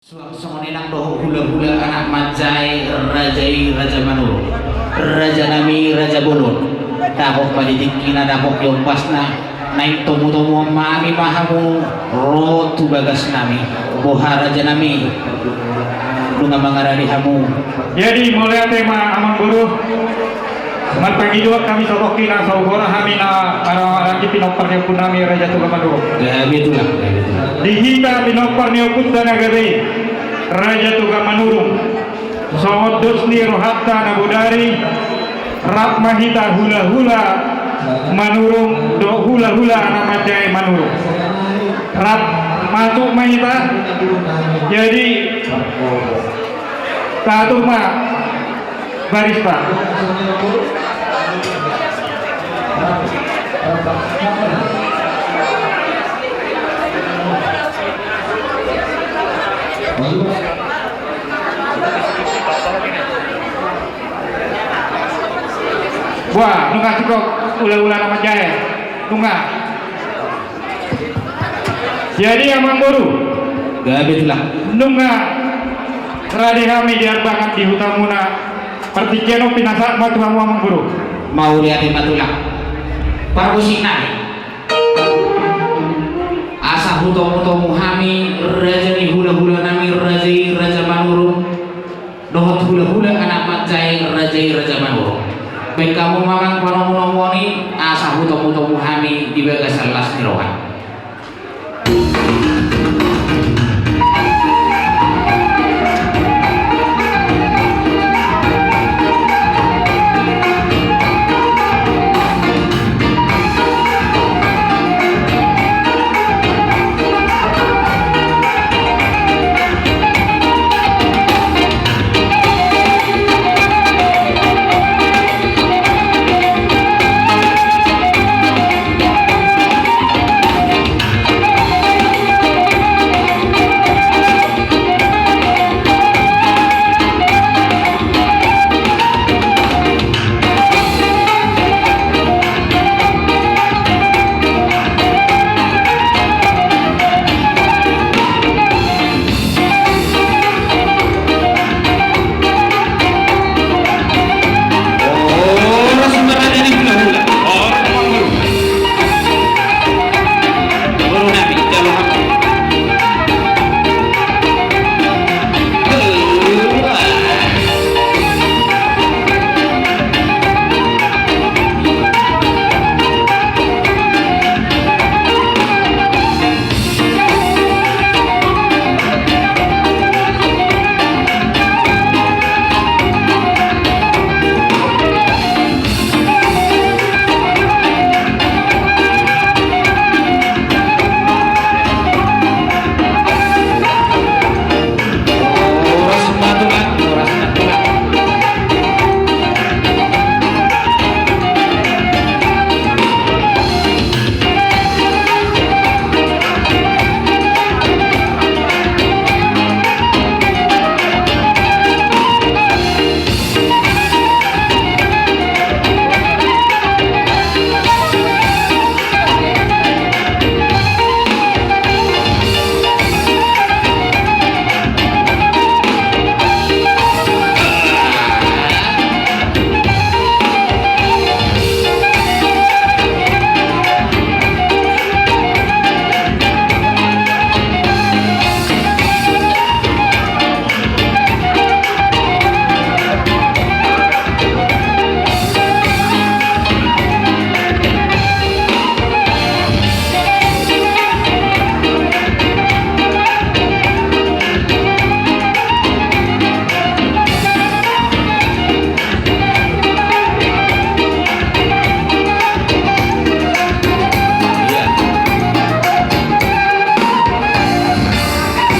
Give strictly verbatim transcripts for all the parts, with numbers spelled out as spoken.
Suang songon i nang dohot hula-hula anak manjae raja i Raja Manurung. Raja nami Raja Bolon. Dapot ma di tingkina, dapot di ombasna, naeng tomu-tomuan ma hami ma hamu ro tu bagas nami. Boha raja nami, nunga mangarade hamu. Jadi mauliate ma amangboru. Marpangidoan hami satongkin asa huboan hami na, na, na di pinompar ni ompu nami Raja Toga Manurung. Gabe tulang, gabe tulang. Di hita pinompar ni ompunta na gabe i Raja Toga Manurung. Songon dos ni rohanta na bodari, rap ma hita hula-hula Manurung dohot hula-hula anak manjae Manurung. Rap masuk ma hita. Jadi, satu ma. Barista. Wah, nunga cukup hula-hula anak manjae. Nunga. Jadi amangboru. Gabe tulang. Nunga rade hami di arbangan di hutamuna. Partingkian on pinasahat ma tu hamu amangboru. Mauliate ma tulang. Pargonsi nai. Asa hutomu-tomu hami raja ni hula-hula nami raja i Raja Manurung. Dohot hula-hula anak manjae raja i Raja Manurung. Baen hamu ma amang panomu-nomuon i asa hutomu-tomu hami di bagasan las ni roha.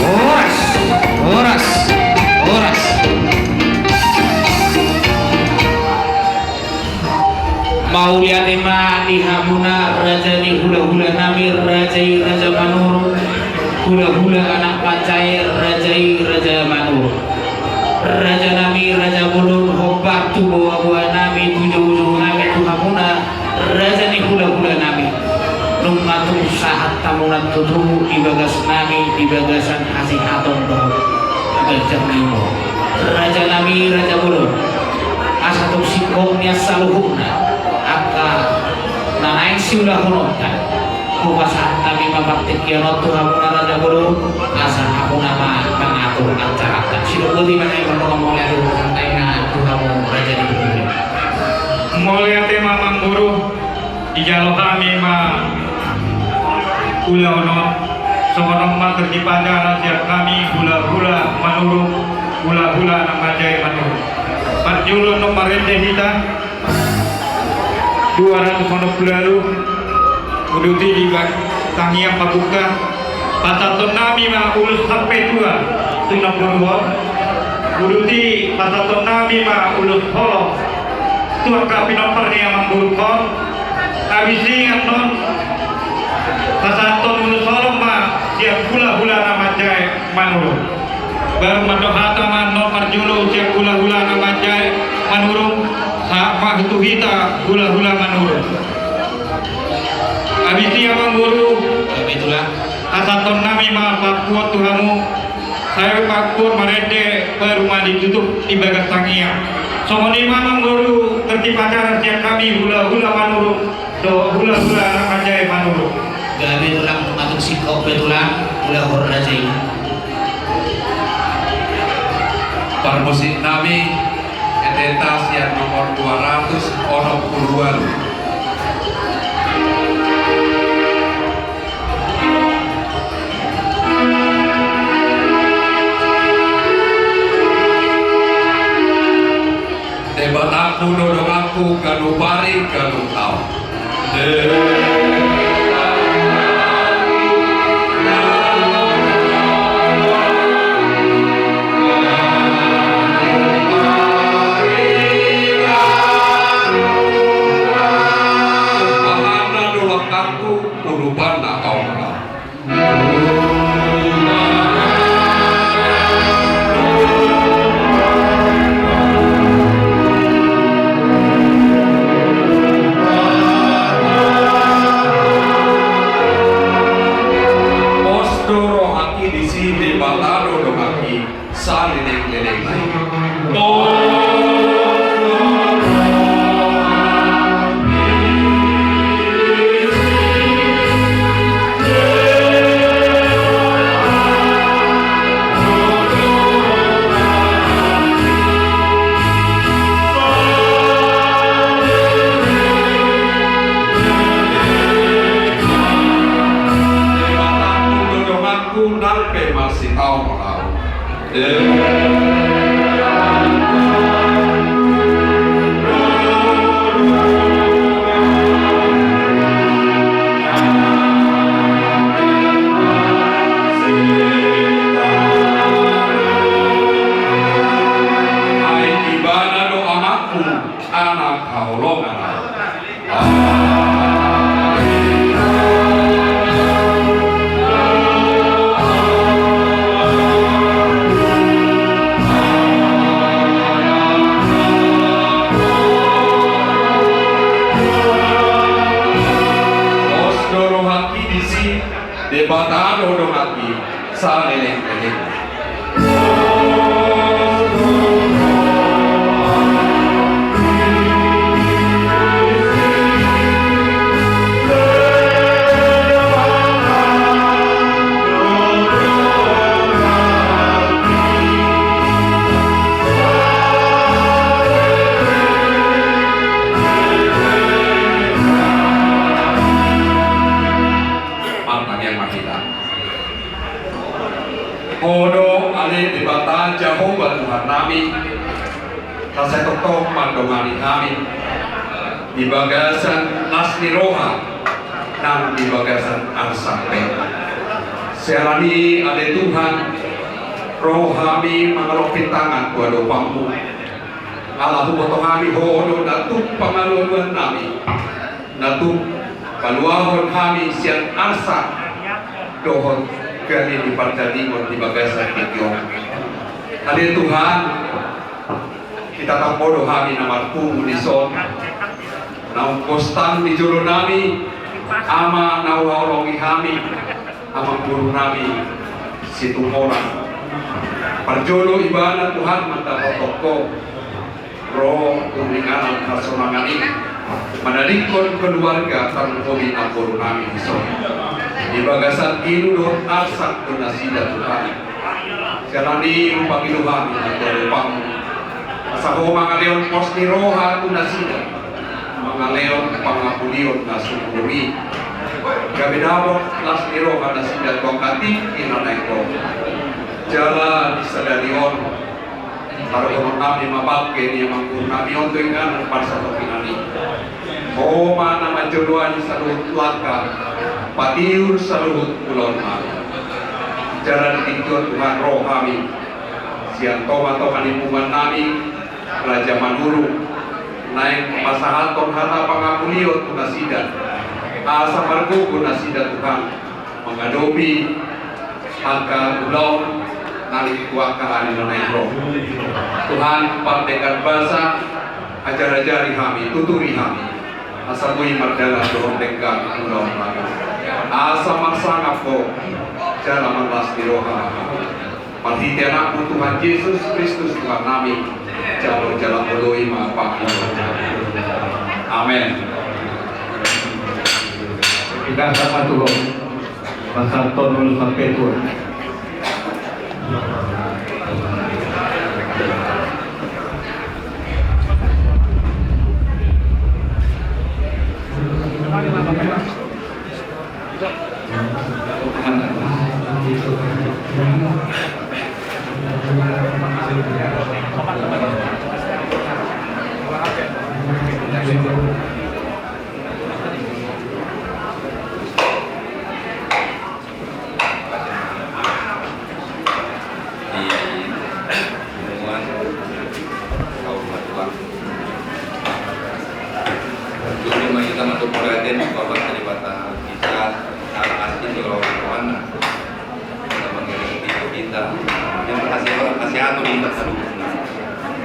Horas, horas, horas. Mauliate ma di hamuna raja ni hula-hula nami raja i Raja Manurung, hula-hula anak manjae raja i Raja Manurung. Raja nami Raja Bolon, hombar tu boa-boa nami, tu jou-jou nami, tu hamuna raja ni hula-hula nami. Nunga tung sahat hamu Tutu di bagas nami, di bagasan hasihaton dohot ganjang ni umur. Raja nami, raja bolon, asa tung singkop nian saluhutna angka na naeng siulahononta. Hupasahat hami ma partingkian on tu hamuna raja bolon, asa hamuna ma mangatur acaranta. Sidok boti ma na i, mardongan mauliate, hupasahat hami ma tu hamu raja ni bolon. Mauliate ma amangboru. Dijalo hami ma ulaon on, songon on ma terdipajar sian hami hulahula Manurung, hulahula na manjae Manurung. Parjolo annon marende hita dua ratus onom pulu ualu, uduti di ba-, tangiang pambuka, pasahaton nami ma ulos hape tua tu namboru on, uduti pasahaton nami ma ulos holong tu angka pinompar ni amangboru on. Habis i annon pasahaton ulos holong ma sian hulahula na manjae Manurung. Baru mandok hata ma annon parjolo sian hulahula na manjae Manurung, sahat ma tu hita hulahula Manurung. Habis i amangboru, pasahaton nami ma panguaon tu hamu. Sai panguaon marende baru ma ditutup di bagas tangiang. Songon i ma amangboru terdipajar sian hami hulahula Manurung dohot hulahula na manjae Manurung. Gabe tulang, tung singkop be tulang, ulaon raja i. Parmusik nami, ete ta sian nomor dua ratus onom pulu ualu. Debatangku do donganku ganup ari ganup taon. Umpamana do langkangku, udupanna ahu ma. Pos do rohangki disi, Debata do donganki saleleng-lelengna. Debatangku do donganku, nang pe marsitaon ma ahu. Ai ibana do anakku, anak haholongan. Pos do rohangki disi, Debata do donganki saleleng-lelengna. Martangiang ma hita. Ho do ale Debata Jahowa Tuhannami, na sai tongtong mandongani hami di bagasan las ni roha nang di bagasan arsak pe. Siala ni i ale Tuhan, ro hami mangalompit tangan tu adopanMu. Ala huboto hami Ho do na tuk pangalualuannami, na tuk paluahon hami sian arsak dohot gale ni pardagingon di bagasan tingki on. Ale Tuhan, ditatap Ho do hami na marpungu dison. Naung pos tang di jolonami, Ama na huhaholongi hami, Amangboru nami Situmorang. Parjolo ibana Tuhan mandapothon ho ro tu inganan hasonangan i, manadingkon keluarga tarlumobi namboru nami dison. Di bagasan ilu dohot arsak do nasida Tuhan. Sian i hupangido hami ma tu adopanmu, asa ho mangalehon pos ni roha tu nasida, mangalehon pangapulion na sumurung i. Gabe dapot las ni roha nasida tu angka tingki na naeng ro. Jala di sadari on, taruhon nami ma bangke ni amangboru nami on tu inganan parsatongkinan i. Ho ma na manjoloani saluhut langka, patiur saluhut ulaon nami. Jala di tingki on Tuhan ro hami sian tongatonga ni punguan nami, Raja Manurung, naeng pasahathon hata pangapulion tu nasida, asa margogo nasida Tuhan mangadopi angka ulaon nang tu angka ari na naeng ro. Tuhan, pardenggan basa, ajarajari hami, tuturi hami, asa boi mardalan dohot denggan ulaon nami. Asa marsangap ho jala marlas ni roha. Marhite Anakmu Tuhan Jesus Kristus Tuhan nami, jalo jala oloi ma pangapunduon. Amen. Kita sama tu ho. Pasahathon ulos sampe tua. Di punguan Kaum Matuang. Jumpa ma hita mandok mauliate tu Amanta Debata, hita na asing di rohana. Hita mangiring di hita. Yang berhasil, berhasil tu di hita.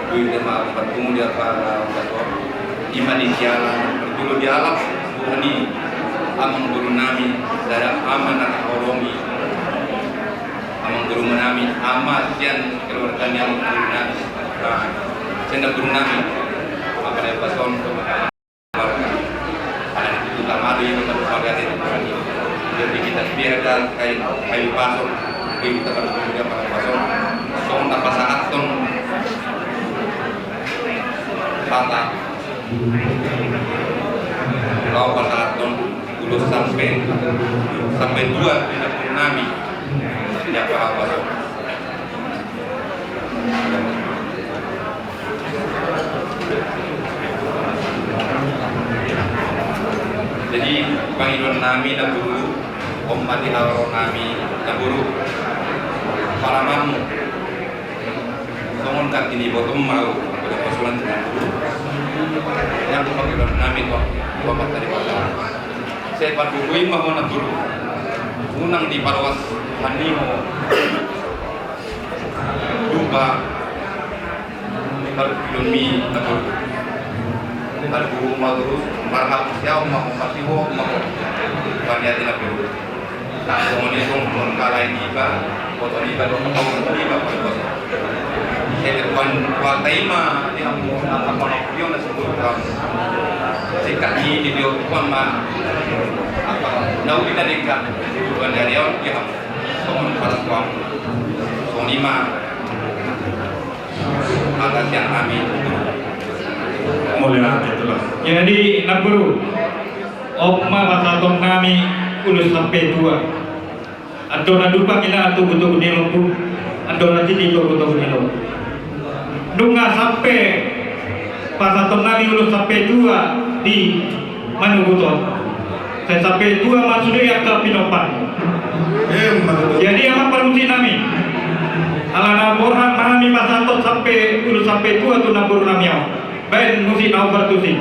Dui tema bertemu di apa, apa, ima di sialan, berjulu di alam, Tuhan i, amangboru nami, sada ama na holongi, amangboru nami, ama sian keluarga ni amangboru nami, nah, sian boru nami, apa dia pason, Alani i utama do i, utama do i. Jadi hita biar da kain, kain pason, di hita kan dia pakai pason. Songon na pasahathon. Patah. Laho pasahathon ulos sampe, sampe tua di nami. Dia pakai pason. Jadi, pangidoan nami na boru, on ma di haroro nami na boru. Palamanmu. Songon kati ni botom mau, pada pasulan na boru. Yang pangidoan nami tu, tu Amanta Debata. Sai pargogoi ma ho na boru. Unang dipaloas hami ho. Dupa. Pargogoi ma ho na boru. Pargogoi ma ho, marhapus ma ho, marsihohot ma ho. Paniati na boru. Nah, songon i songon kalai niba, poto niba, poto niba, poto niba. Jadi Tuhan, Tuhan tarima di hamu, apa, apa, dia na sebut Tuhan. Sikat ni, di dia Tuhan ma, apa, na uli na denggan, Tuhan dari on, di hamu. Songon palas Tuhan. Songon i ma. Atas yang kami. Mulia itulah. Jadi, na boru. On ma pasahaton nami ulos sampe tua. Andor na dupa ina tu togu-togu ni lombu. Andor na titi tu togu-togu ni lombu. Nunga sampe pasahaton nami ulos sampe tua di manogot on. Sai sampe tua ma sude angka pinompar. Jadi amang parmusik nami. Alana borhat ma hami pasahaton sampe ulos sampe tua tu namboru nami on. Baen musik na hombar tusi.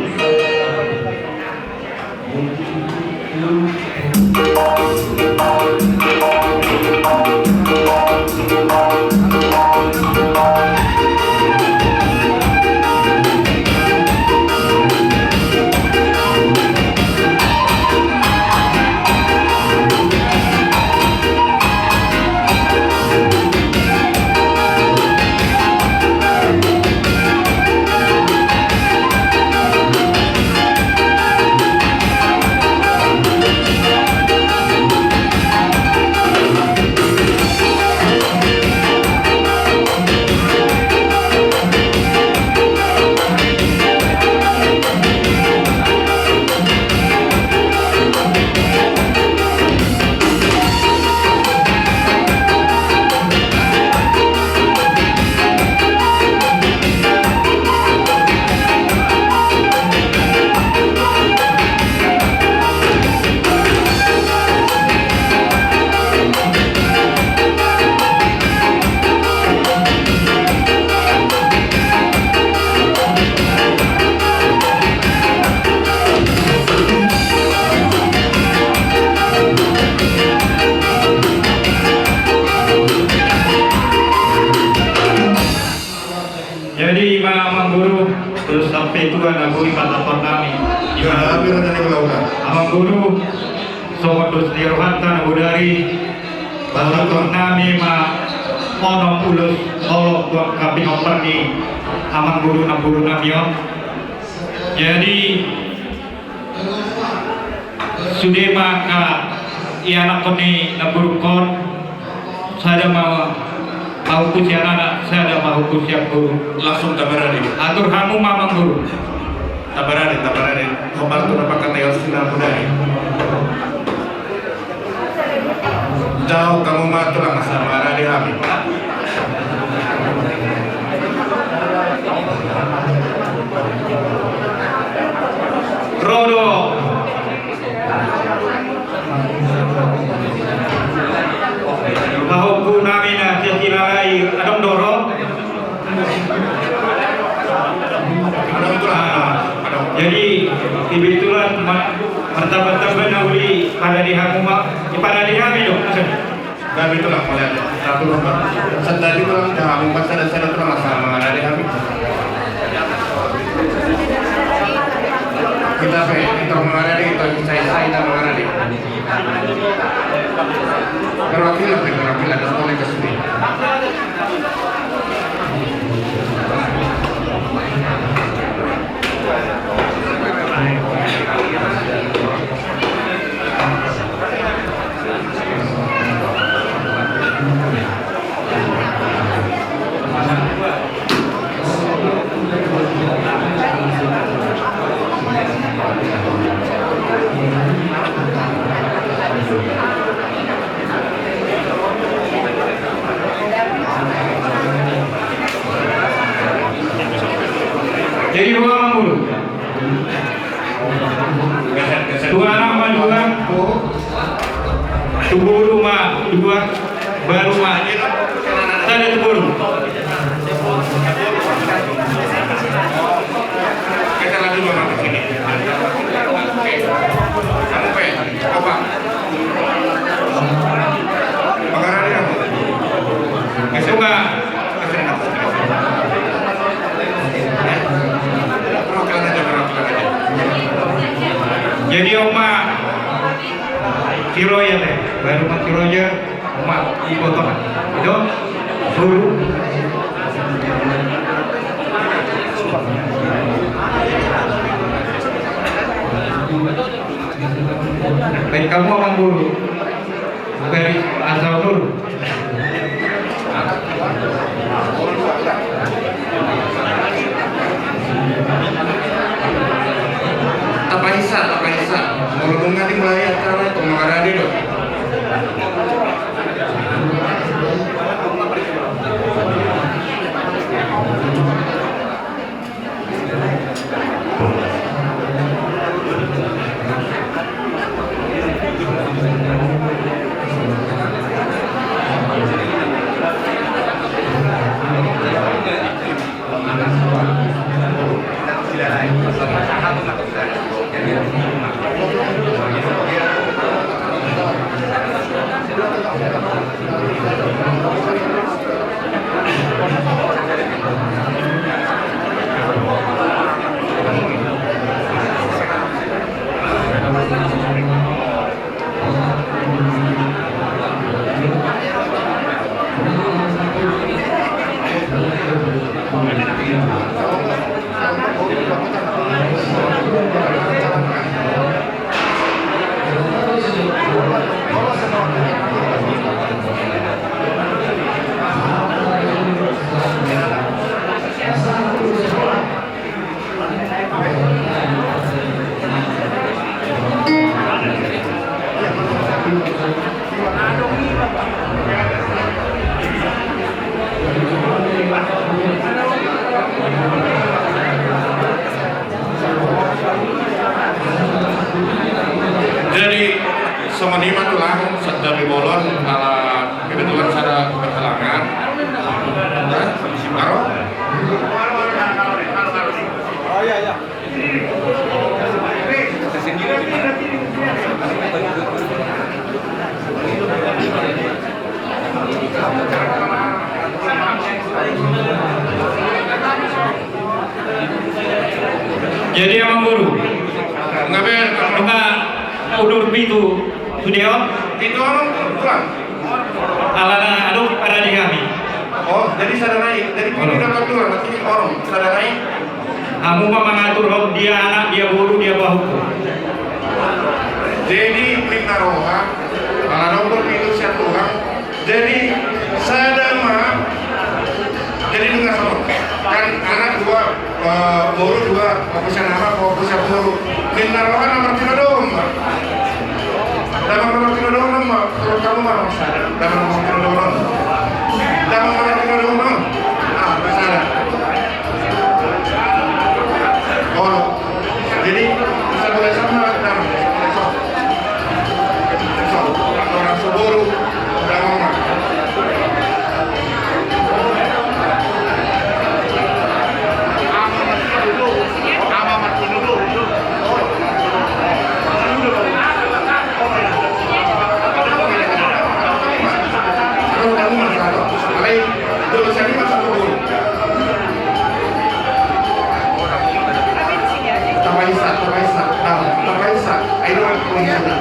Jadi ma amang guru, terus sampai tua na boi pandapat nami. Amang guru, songon dos ni rohanta na bodari, pandapat nami ma onom ulos tolong tu angka pinompar ni amang guru na boru nami on. Jadi sude ma angka ianakhon ni na borungkon, sada ma pahupu sian anak, sada ma pahupu sian boru. Langsung tabarani. Atur hamu ma amang guru. Tabarani, tabarani. Hombar tu na pangkataion si na bodari. Jaha hamu ma tulang asa mangarade hami. Ro do pahompu nami na sian Silalai, adong do ro? Jadi kebetulan ma-, martamba-tamba na uli parade hamu ma, i parade hami do. Gabe tulang, mauliate. Satu nomor. Sandali tulang, dah hamu ma sada-sada tulang asa mangarade hami. Hita pe, hita mangarade, hita isai-isai hita mangarade. Perwakilan, perwakilan, sekolah ke sini. Jadi, boha ma boru? Tu anak ma dua, tu boru ma dua, baru ma sada tu boru. Oke. Oke. Jadi, oma, Kiroja, baru ma Kiroja, oma, iboto ma. Itu, guru. Baik, kamu, amang guru. Beri asal dulu. Tapaisa, tapaisa. Molo nunga dimulai acara, tu mangarade do. Jadi amang boru. Nunga udur pitu sude on. Pitu on, tulang. Alana adong pada di hami. Oh, jadi sada nai. Jadi pitu dapat tulang, nanti orang sada nai. Hamu ma mangatur on, dia anak, dia boru, dia pahompu. Jadi ninna roha, alana udur pitu sian tulang. Jadi sada ma. Jadi nunga songon kan anak dua, eh, boru dua, pahompu sian anak, pahompu sian boru. Ninna roha na martinodohon ma. Damang na martinodohon ma, terutama ma sada. Damang na martinodohon. Damang na martinodohon ma. Ah, sada. Olo. Jadi, bisa mulai sama, nah, mulai sama. So, orang so boru, orang mama. Kalau kamu masalah, alai, dulu saya ini masalah boru. Tapaisa, tapaisa, tapaisa. Ayo, tapaisa.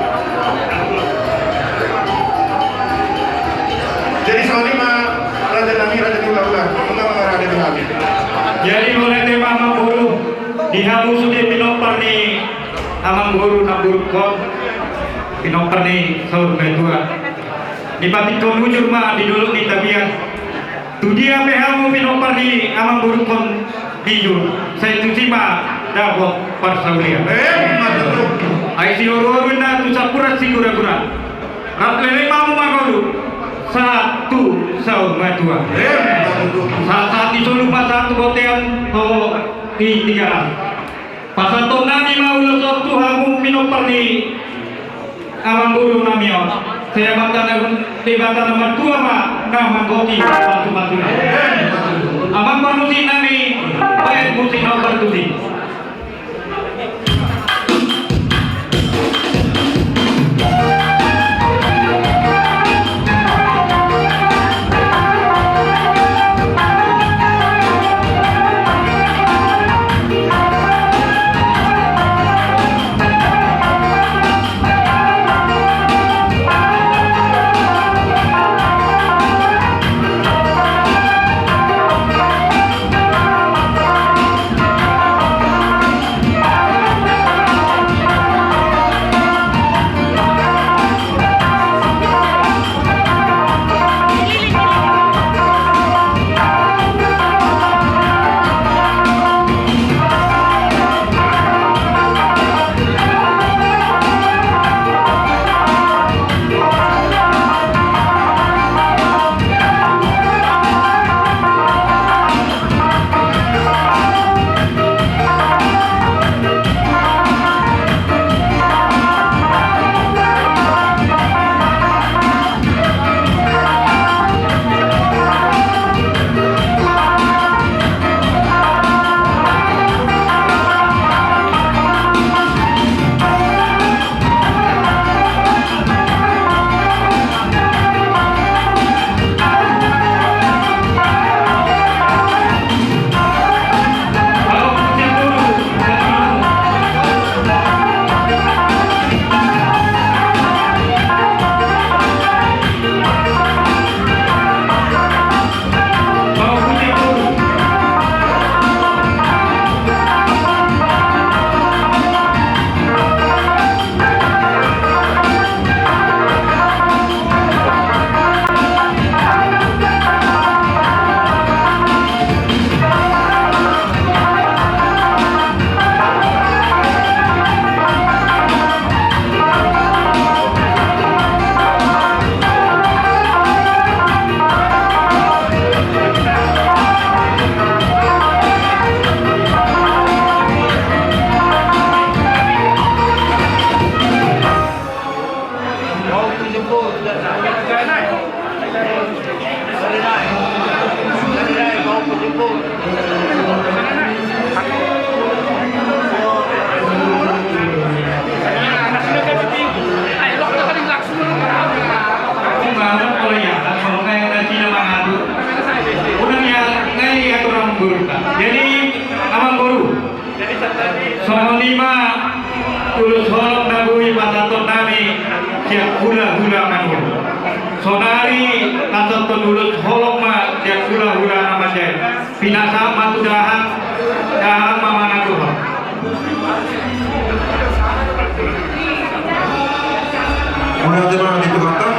Jadi songon i ma raja nami, raja ni hulahula, nunga mangaraja di hami. Jadi mauliate ma amang boru, di hamu sude pinompar ni amang boru namborungkon, pinompar ni saur matua. Dipapingkon hujur ma di dolok ni tapian. Tudia pe hamu pinompar ni amang borungkon hujur, sai tusi ma dapot parsaulian. Emma tutu. Ai siororunna tu sapuran siguraguran. Rap leleng ma hamu mangolu sahat tu saur matua. Emma tutu. Sahat-sahat ni solu ma sahat tu bontean, tu Tigaras. Pasahaton nami ma ulos on tu hamu pinompar ni amang boru nami on. Sai Debata na, Debata na martua ma na manggohi pasu-pasuna. Amang parmusik nami, baen musik na parmusik. Songon i ma ulos holong na boi pasahaton nami sian hulahula Manurung. Saonari pasahaton ulos holong ma sian hulahula na manjae. Pinasahat ma tu dahahang, dahahang ma mangaturhon. Mauliate ma di Tuhanta,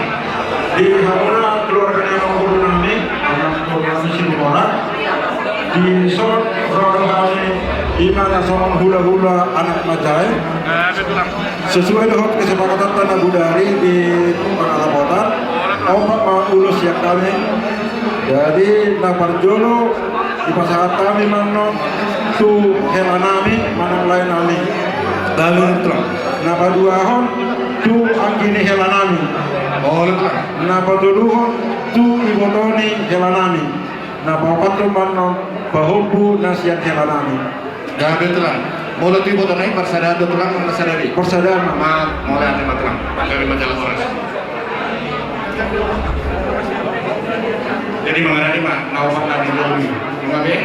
di hamuna keluarga ni amangboru nami, amangboru nami Situmorang. Dison ro do hami, i ma na songon hulahula anak manjae. Sesuai dohot kesepakatanta na bodari di pangalapotan, opat ma ulos sian hami. Jadi na parjolo dipasahat hami ma annon tu hela nami manang lae nami. Baru, Tulang. Na paduahon tu anggi ni hela nami. Olo, Tulang. Na patoluhon tu iboto ni hela nami. Na paopathon ma annon pahompu na sian hela nami. Gabe, Tulang. Molo tu iboto nami parsadaan do, Tulang, parsadaan i? Parsadaan ma. Ma, mauliate ma, Tulang. Gabe ma jala horas. Jadi mangarade ma na opat na di jolo i. Ima be.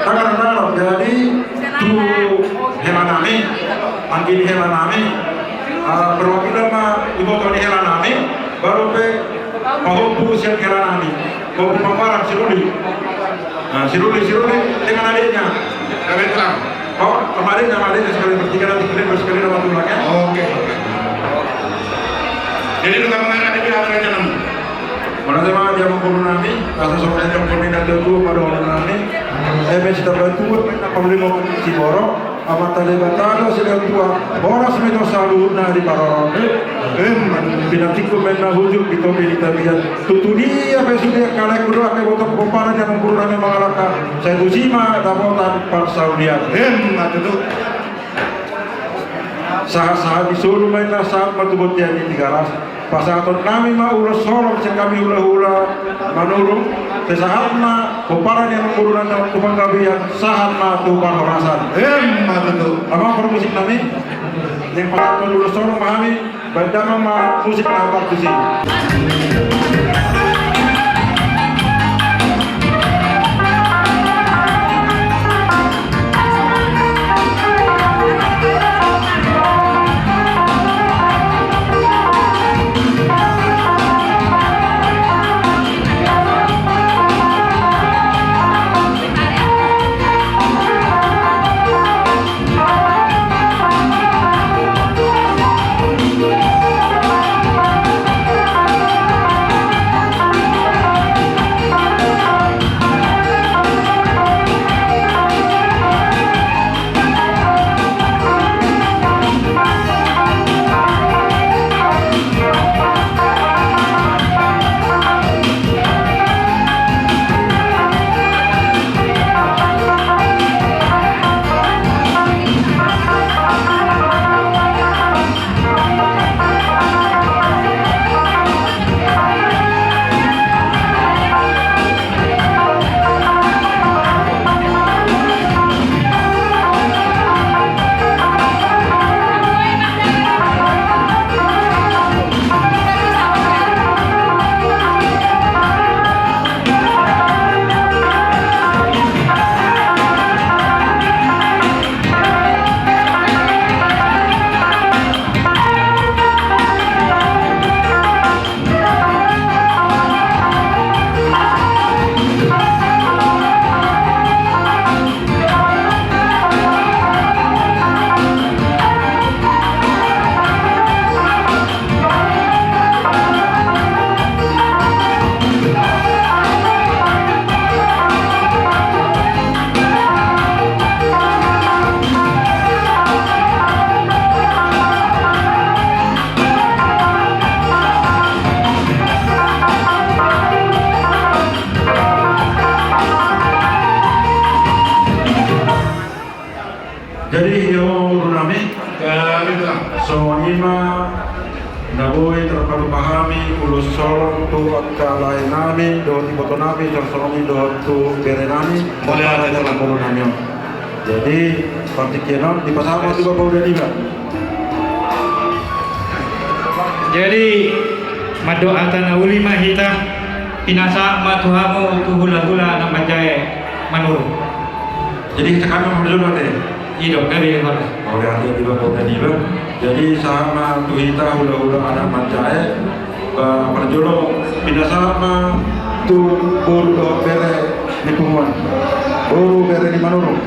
Tangan, tangan. Jadi tu hela nami, anggi ni hela nami, ah, perwakilan ma iboto ni hela nami, baru pe pahompu sian hela nami, pahompu Pambarang, si Ruli. Nah, si Ruli, si Ruli dengan adiknya. Gabe, Tulang. Oh, sama adiknya, sama adiknya sekali bertiga, nanti kalian bersekali sama Tulang, ya. Oke. Jadi, Tulang, mangarade di hami raja nami. Mauliate ma di amangboru nami, asa songon na nidok ni natuatua, padohonon nami. Eme sitamba tubu, eme na panglima siborok. Amanta Debata do silehon tua, horas ma i tu saluhutna di parorot. Emma tutu. Pinantikkon ma i na hujur di topi ni tapian. Tutu dia pe sude angka laengku dohot angka ibotongku, pomparan ni amangboru nami mangalangka, sai tusi ma dapotan parsaulian. Emma tutu. Sahat-sahat ni solu ma i na sahat ma tu bontean ni Tigaras. Pasahaton nami ma ulos holong sian hami hulahula Manurung, sai sahat ma pomparan ni amangboru nami tu panggabean, sahat ma tu parhorasan. Emma tutu. Amang parmusik nami, naeng pasahaton ulos holong ma hami, baen damang ma musik na partusi. Jadi, ia ma boru nami. Songon i ma na boi tarpatupa hami ulos holong tu angka lae nami dohot iboto nami, songon i dohot tu bere nami. Mauliate, boru nami on. Jadi partingkian on dipasahat ma tu bapa uda niba. Jadi mandok hata na uli ma hita, pinasahat ma tu hamu tu hulahula anak manjae Manurung. Jadi hita hami ma parjolo ate. Ido gabe hona. Oke, ate, di bapa uda niba. Jadi sahat ma tu hita hulahula anak manjae. Ba parjolo pinasahat ma tu boru dohot bere ni punguan. Boru bere ni Manurung.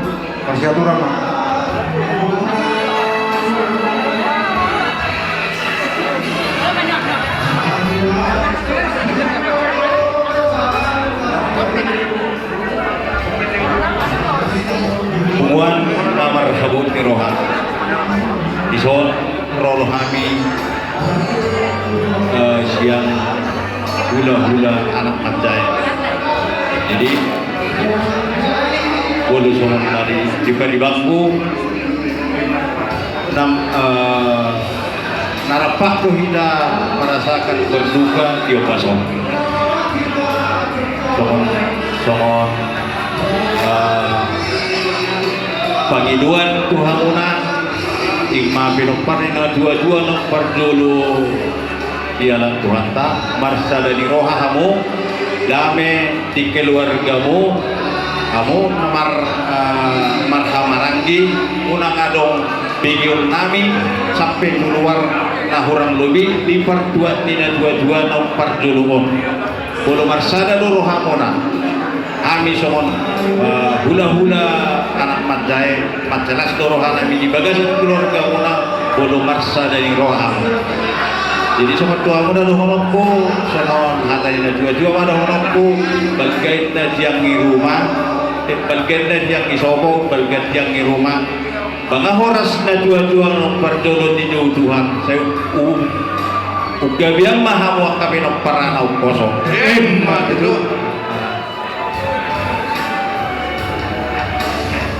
Marsiatur ma. Punguan na marhabot ni roha. Dison ro do hami, eh, sian hulahula anak manjae. Jadi molo songon na di, di paribangku, nam, eh, na rap do hita marasakan berduka di ombas on. Songon, songon, eh, pangidoan tu hamuna, ima pinompar ni natuatua na parjolo dialap Tuhanta, marsada ni roha hamu, dame di keluargamu, hamu na mar, eh, marhahamaranggi, unang adong begeonnami sampe tu luar na hurang lobi di partuat ni natuatua na parjolo on. Molo marsada do rohamuna, hami songon, eh, hulahula anak manjae, mansai las do rohanami di bagasan keluargamuna, molo marsada ni roha hamu. Jadi songon tu hamuna dohononku, songon hata ni natuatua ma dohononku, balga inna tiang ni ruma, eh, balga inna tiang ni sopo, balga tiang ni ruma. Manghoras natuatua na parjolo, dijou Tuhan, sai u, u gabean ma hamu angka pinompar na umposo. Emma tutu.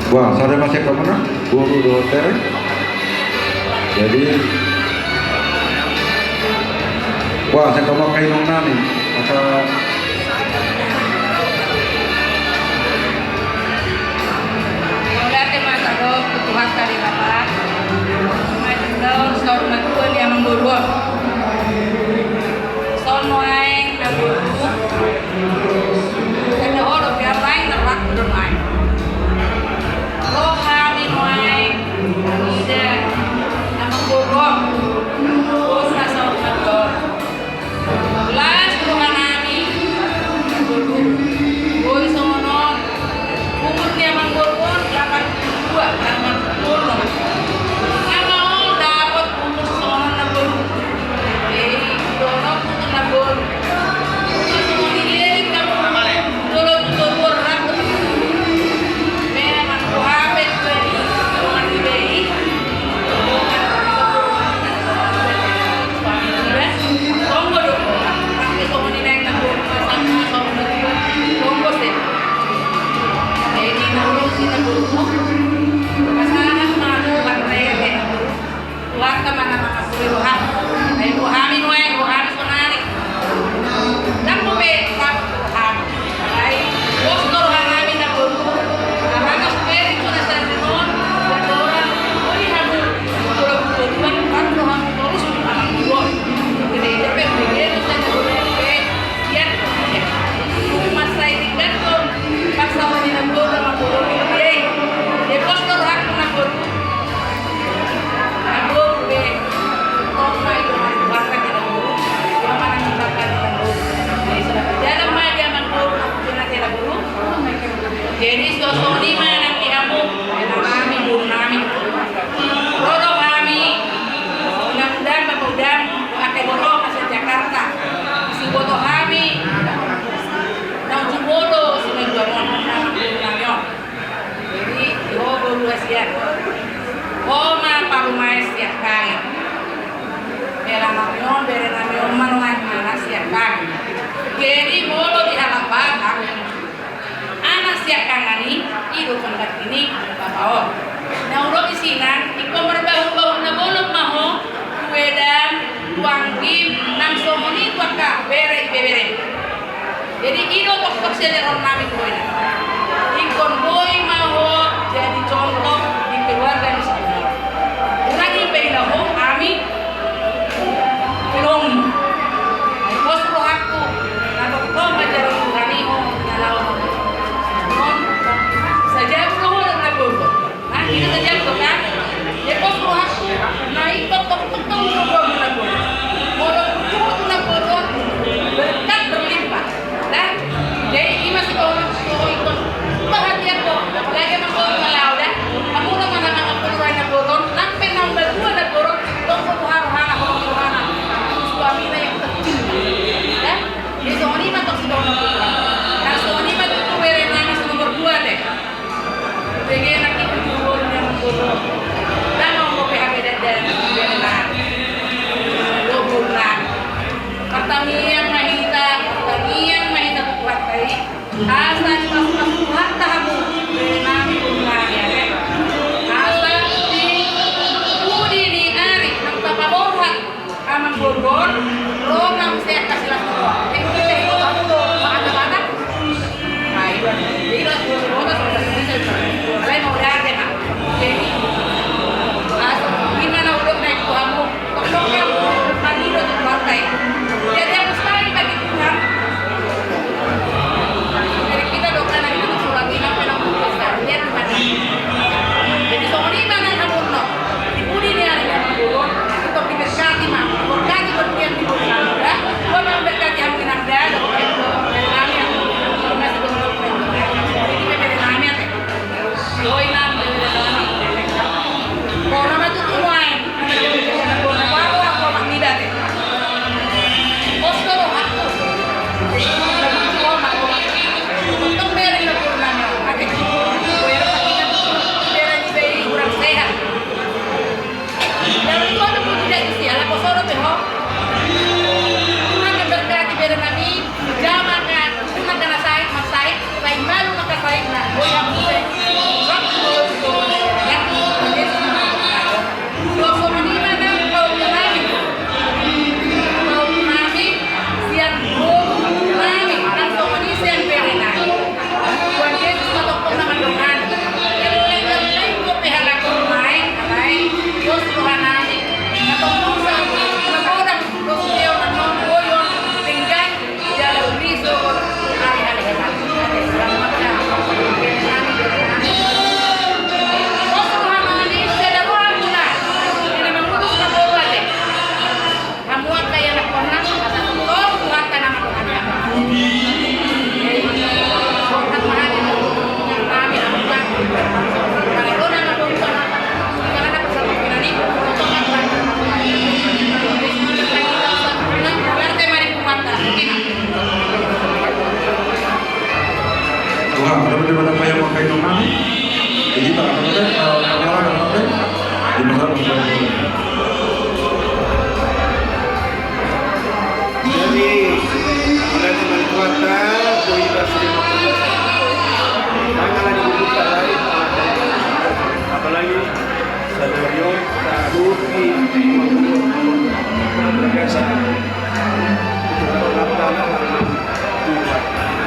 Wah, sada ma sian hamuna, boru dohot bere. Jadi, wah, sian hamuna angka inongnami, angka. Mauliate ma sahat tu Tuhanta Debata. Ima jumlah on saur matua ni amangboru on. Songon nuaeng amangboru. Enda holo pe au laeng na rap do nuaeng. Ro hami nuaeng ida amangboru on. Bos na saur matua on. Las rohanami, amangboru. Boi songon on. Umur ni amangboru on delapan puluh dua, delapan puluh enam. Nga maol dapot umur songon on, amangboru. Jadi, dolok umur, amangboru. Umur songon i leleng, amangboru. Jolo tu toruan rap. Memang kuhape tu bani, rohani bani. Tonggo do. Angke songon i naeng na tonggo, songon i na tonggo, tonggo se. Jadi na ulos i na tonggo. Pasahat ma tu Tuhanta, Tuhanta ma na mangampuni roham. Ai rohami nuaeng, rohami sonari. Ndang dope rap rohami. Ai pos do rohanami na boru. Aha na huperi tu na sandiri on. Buat orang. Oi hamu. Boru boru. Kan roham terus di tangan gua. Gede dope, gede dope. Sian. Masai tinggal tu. Paksa orang na boru, na boru. Gede. Dia pos do roham na boru. Jadi songon i ma nang di hamu, nang hami, boru nami. Ro do hami, mudah-mudahan bapa udam, angka i boru on sian Jakarta. Siboto hami, naung jumolo sian na dua on, nang boru nami on. Jadi, di ho boru hasian. Ho ma parumaen sian hami. Hela nami on, bere nami on ma nuaeng anak sian hami. Jadi, molo di halak Batak, anak sian hami, i do pangganti ni bapa on. Na hudok i sinan, ingkon marbahulbahul na bolon ma ho, tu edam, tu anggim, nang songon i tu angka bere, ibebere. Jadi i do tongtong sian roha nami tu ho. Ingkon boi ma ho jadi contoh.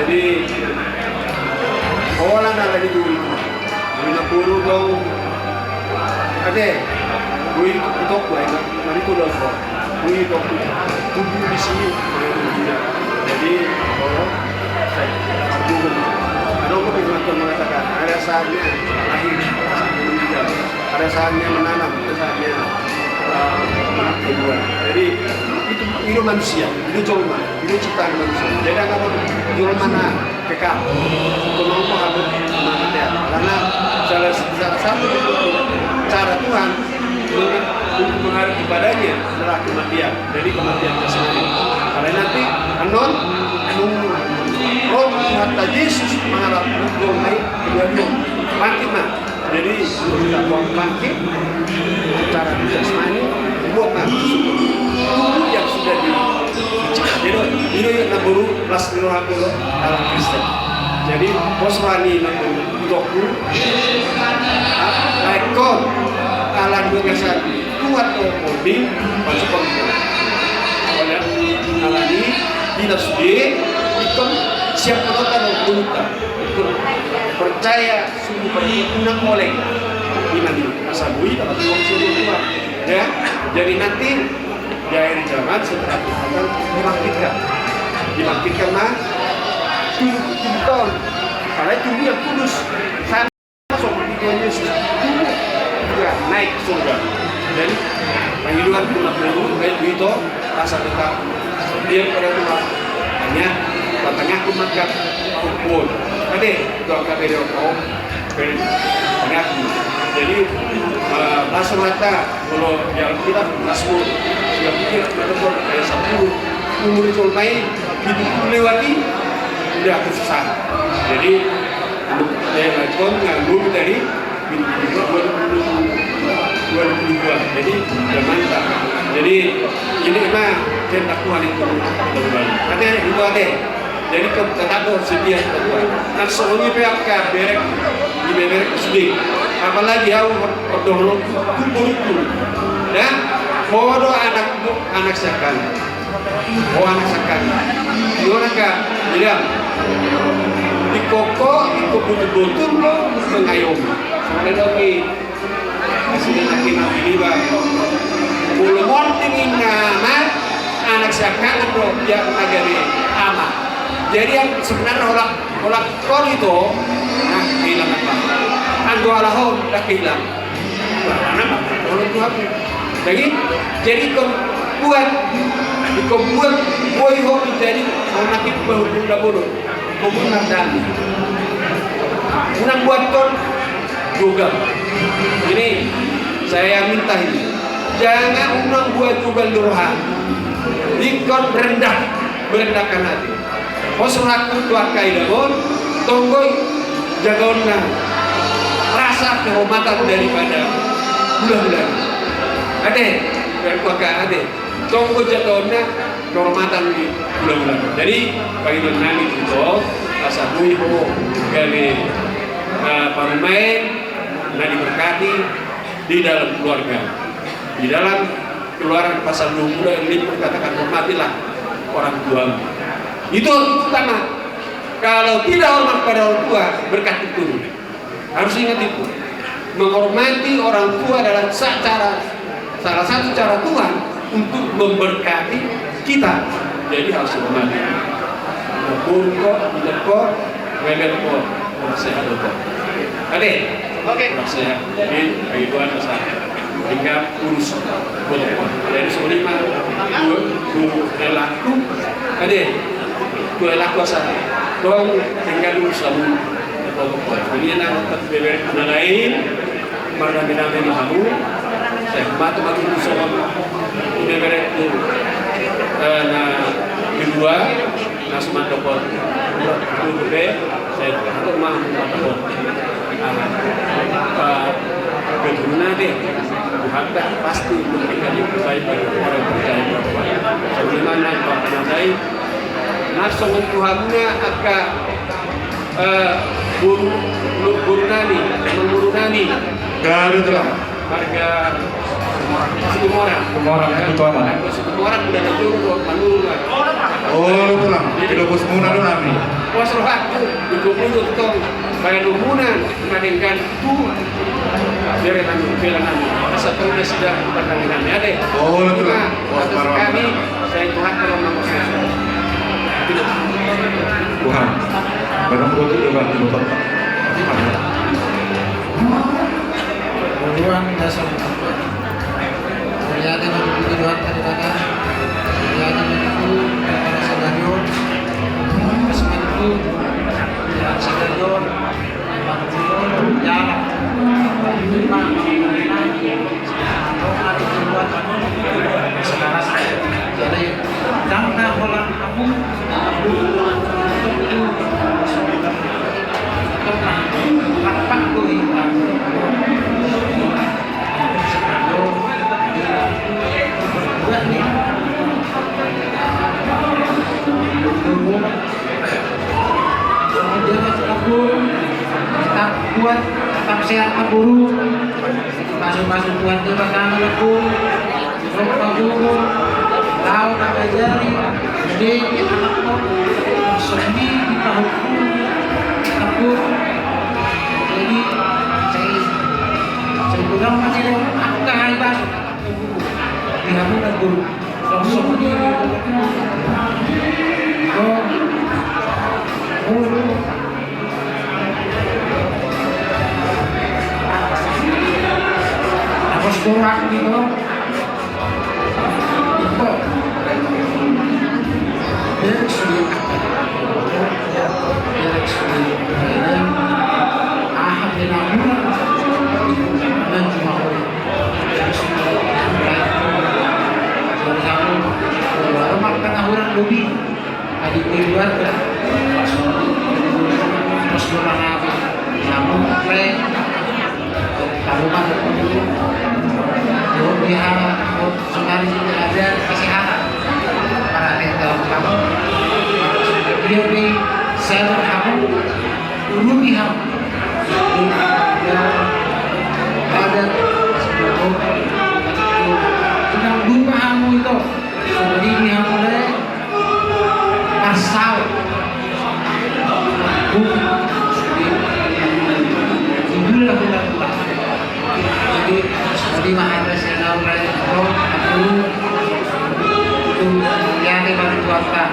Jadi, holan ala ni dulu. Dulu na dulu tong. Ate, dulu itu, itu aku, ya, kan? Mari itu dong, kok. Dulu itu aku. Dulu di sini. Jadi, kalau saya, dulu. Ada orang mengatakan, ada saatnya lahir, ada saatnya meninggal. Ada saatnya menanam, ada saatnya, eh, menanam tumbuhan. Jadi, itu, itu manusia, itu jolma, itu ciptaan manusia. Jadi, anggo jolma na kekal, itu mampu harus mati. Karena salah, salah satu cara Tuhan untuk menghadap kepadanya adalah kematian. Jadi, kematian jasmani. Karena nanti, anon, nung roh Tuhanta Jesus mangalapi jolma i, kedua-dua, mati ma. Jadi, kita buang bangkit secara jasmani, buat nanti tubuh yang sudah disucikan. Jadi, ini yang namanya las ni roha dalam Kristen. Jadi, pos roha ni namanya doku, baik kon, ala dua gasan, Tuhan do ponding, masuk ponding. Oleh ala ni, dinas di, ikon siap penonton, ikon percaya, sungguh percaya, unang oleng. Iman ini, asa boi dapat uang sungguh Tuhan. Ya, jadi nanti di akhir zaman setelah Tuhan dibangkitkan, dibangkitkan mah tujuh, tujuh tahun. Karena itu dia kudus. Sama seperti Tuhan Yesus. Tubuh juga naik ke surga. Jadi, pangidoan pun aku dulu, baik itu, rasa tetap. Dia pada Tuhan. Hanya, batangnya aku makan, aku pun. Ade, itu angka beda, oh. Jadi, eh, langsung rata, kalau di Alkitab, Mazmur sembilan puluh, Mazmur, eh, sepuluh, umur itu main, hidup melewati, udah aku susah. Jadi, untuk, eh, respon nganggur dari dua ribu dua puluh dua. Jadi, udah mantap. Jadi, ini mah kehendak Tuhan itu, mudah-mudahan. Ada, itu ada. Jadi, ke-, tetap harus setia kepada Tuhan. Nah, soalnya P K berek, di berek sedih. Apalagi ya, untuk, untuk, dan bodo anak, anak siakan. Oh, anak siakan. Gimana, Kak? Bilang, di koko, di koko betul-betul lo mengayomi. Sampai lagi. Asli laki-laki ini, Bang. Molo monding inna ma, anak siakan do, dia mengayomi ama. Jadi yang sebenarnya olah, olah kau itu, nah, kehilangan, Bang. Anggo ala ho, dah kehilangan. Wah, anak, Bang, kalau Tuhan. Jadi, jadi kau buat, kau buat, boy ho jadi, kau nanti baru pun dah bodoh. Kau pun nanti. Unang buat kau, jogal. Ini saya minta ini. Jangan unang buat jogal di roha. Ingkon rendah, merendahkan hati. Pos rohangku tu angka i da on, tonggo i jagaonna rasa kehormatan daripada hulahula. Ate, dari keluarga ate. Tonggo jagaonna kehormatan di hulahula. Jadi, pangidoan nami tu ho, asa boi ho gabe, eh, parumaen na diberkati di dalam keluarga. Di dalam Keluaran pasal dua puluh ayat lima dikatakan, hormatilah orang tuamu. Itu utama. Kalau tidak hormat pada orang tua, berkat itu turun. Harus ingat itu. Menghormati orang tua adalah sa-, cara, salah satu cara Tuhan untuk memberkati kita. Jadi harus hormati. Boru ko, inang ko, bebek ko, sehat ko. Ate. Oke. Sehat. Jadi, bagi Tuhan, asa tinggal urus. Jadi, soalnya mah, dua, dua, laku. Ate. Dua laku asa. Tong tinggal urus kamu. Ini anak bebek na lain. Marnami-nami ma hamu. Sai matu matu tu songon. Bebek tu. Eh, na kedua. Langsung mandok on. Udah, udah, udah, saya takut mah, mandok on. Ah, ah, keturunan deh. Tuhan dah pasti memberikan yang terbaik bagi orang percaya. Sebagaimana Tuhan pernah saya, langsung Tuhannya akan, eh, guru, guru nani, guru nani. Garuda. Harga Situmorang. Situmorang, Situmorang. Situmorang, udah ada dulu, Manurung. Oh, tulang. Di lobos muna do nami. Pos rohakku, di kubu itu tong. Bayan umuna, madengkan tu. Bere nami, bere nami. Asa terus sudah pandangan nami. Ada. Oh, tulang. Pos atas kami, saya Tuhan kalau nama saya. Tuhan. Barang roti juga di tempat. Tuhan, dasar. Mauliate ma tu Tuhanta Debata. Mauliate ma tu Debata sadari on. Mauliate ma tu Debata sadari on. Mauliate ma tu Debata sadari on. Jadi, ndang na holan hamu. Tetap kuat, tetap sehat, Pak Guru. Masuk-masuk kuat juga tangan, Pak Guru. Rokok guru, tahu tak ajari, gede, kita lapor, seni, kita hukum, kita pun. Jadi, saya, saya pegang masih ada, aku tak hari masuk. Di aku tak guru. Sosok ini. Oh. Oh. Aku sekolah gitu. Pas bola nabi, namun play, taruhan dulu, dulu biar, oh, sembari ada kesehatan. Para dalam kamu, dia di saya kamu, dulu biar ada, dengan bunga kamu itu. Sodini hamu lae, parsau. Di hula-hula. Jadi, sodini ma hata sian au lae, ro, aku, tu, ya, te, bagi tuanta.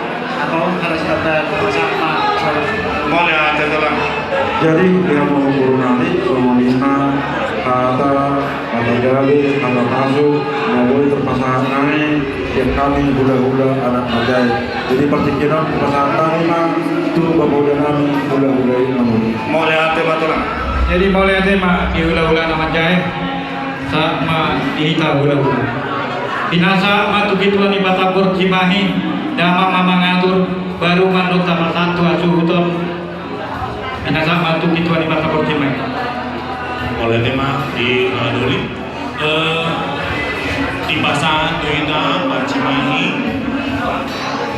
Aku, harus kata, sama, sama. Mauliate, tulang. Jadi, dia mau guru nanti, sama Nina, kata, Hata gabe, hata pasu, na boi tarpasahat nami, sian hami hula-hula anak Manjae. Jadi partingkian on pasahat nami ma tu bapauda nami hula-hula i, Amang. Mauliate ma, tulang. Jadi mauliate ma di hula-hula anak Manjae, sahat ma di hita hula-hula. Pinasahat ma tu ketua ni Batagor Cimahi, damang ma mangatur, baru mandok tapasahat tu hasuhuton. Pinasahat ma tu ketua ni Batagor Cimahi. Mauliate ma di Mangadoli. Eh, dipasahat tu hita, Pak Cimahi.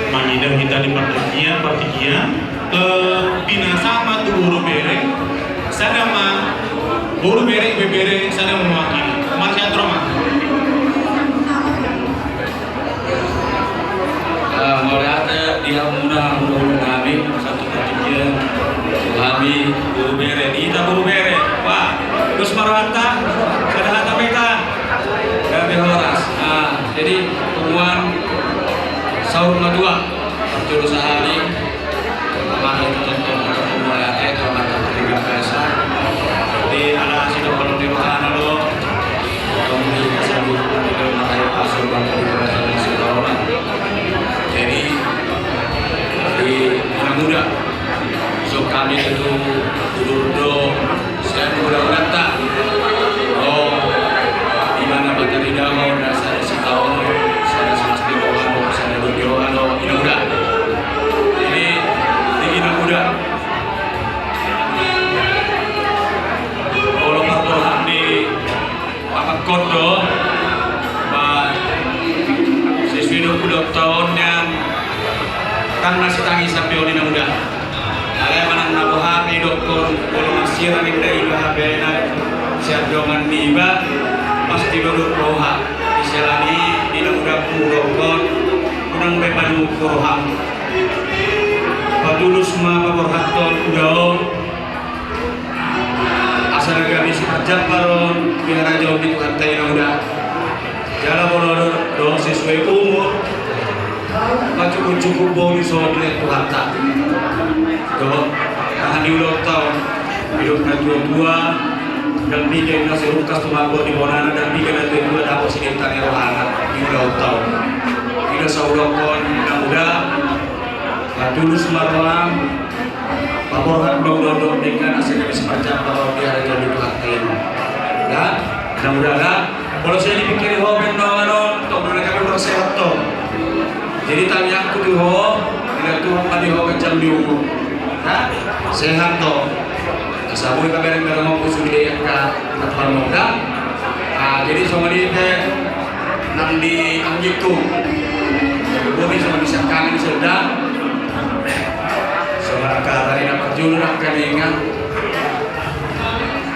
Mangida hita di partingkian, partingkian. Eh, pinasahat ma tu boru bere. Sada ma boru bere, ibebere, sada ma mewakili. Marsiatur ma. Eh, mauliate di hamuna, hula-hula nami, sahat tu partingkian, tu hami, boru bere, di hita boru bere, wah, dos ma rohanta, sada hata ma hita, gabe horas. Nah, jadi, punguan saur matua, parjolo sahali, Amanta Tonton, Amanta Pardenggan Basa. Di ala sidok balon di rohana do. Tong di kasal di rumah di rumah kayu pasir batu di rumah sama si Laura. Jadi di anak muda. So kami tentu duduk do. Sian hula-hulanta. Oh, di mana Batarida mau dasar si taon, sada salas di roha do, sada dua di roha do, ina muda. Jadi, di ina muda. Olo marboha di papak kondo, ba, sesuai dua puluh taon nian, kan masih tangis sampai on ina muda. Alai manang na boha pe idokkon, molo marsirang inda iba hape na sian dongan niba, Pasti dodok roha, di siala ni i na uda hudokkon, unang be panungkun roham. Patulus ma paborhathon uda on, asa na gabe siparjambar on di harajaon ni Tuhanta i na uda. Jala molo do, do sesuai umur, Pacukup-cukup boni so dilehon Tuhanta. Dohot aha ni ulaonta on, didok na tua-tua, ndang denggan na sirungkas tumangkok di bonana, ndang denggan na tua-tua dapot sideta ni rohana di ulaonta on. Ida saudokon na muda, patulus ma roham, paborhat do dohot denggan asa gabe siparjambar on di harajaon ni Tuhanta i. Da, na muda da. Molo sai dipingkiri ho pe nongan on, tong do na gabe marsehat tong. Jadi tangiangku tu ho, ina Tuhan ma di ho ganjang ni umur. Ha? Sehat tong. Asa boi pabereng-bereng ho sude angka na parmondang. Ah, jadi songon i pe nang di anggingku. Boi songon i siangkangan i sonda. Songon angka tadi na parjolo nangkaningan.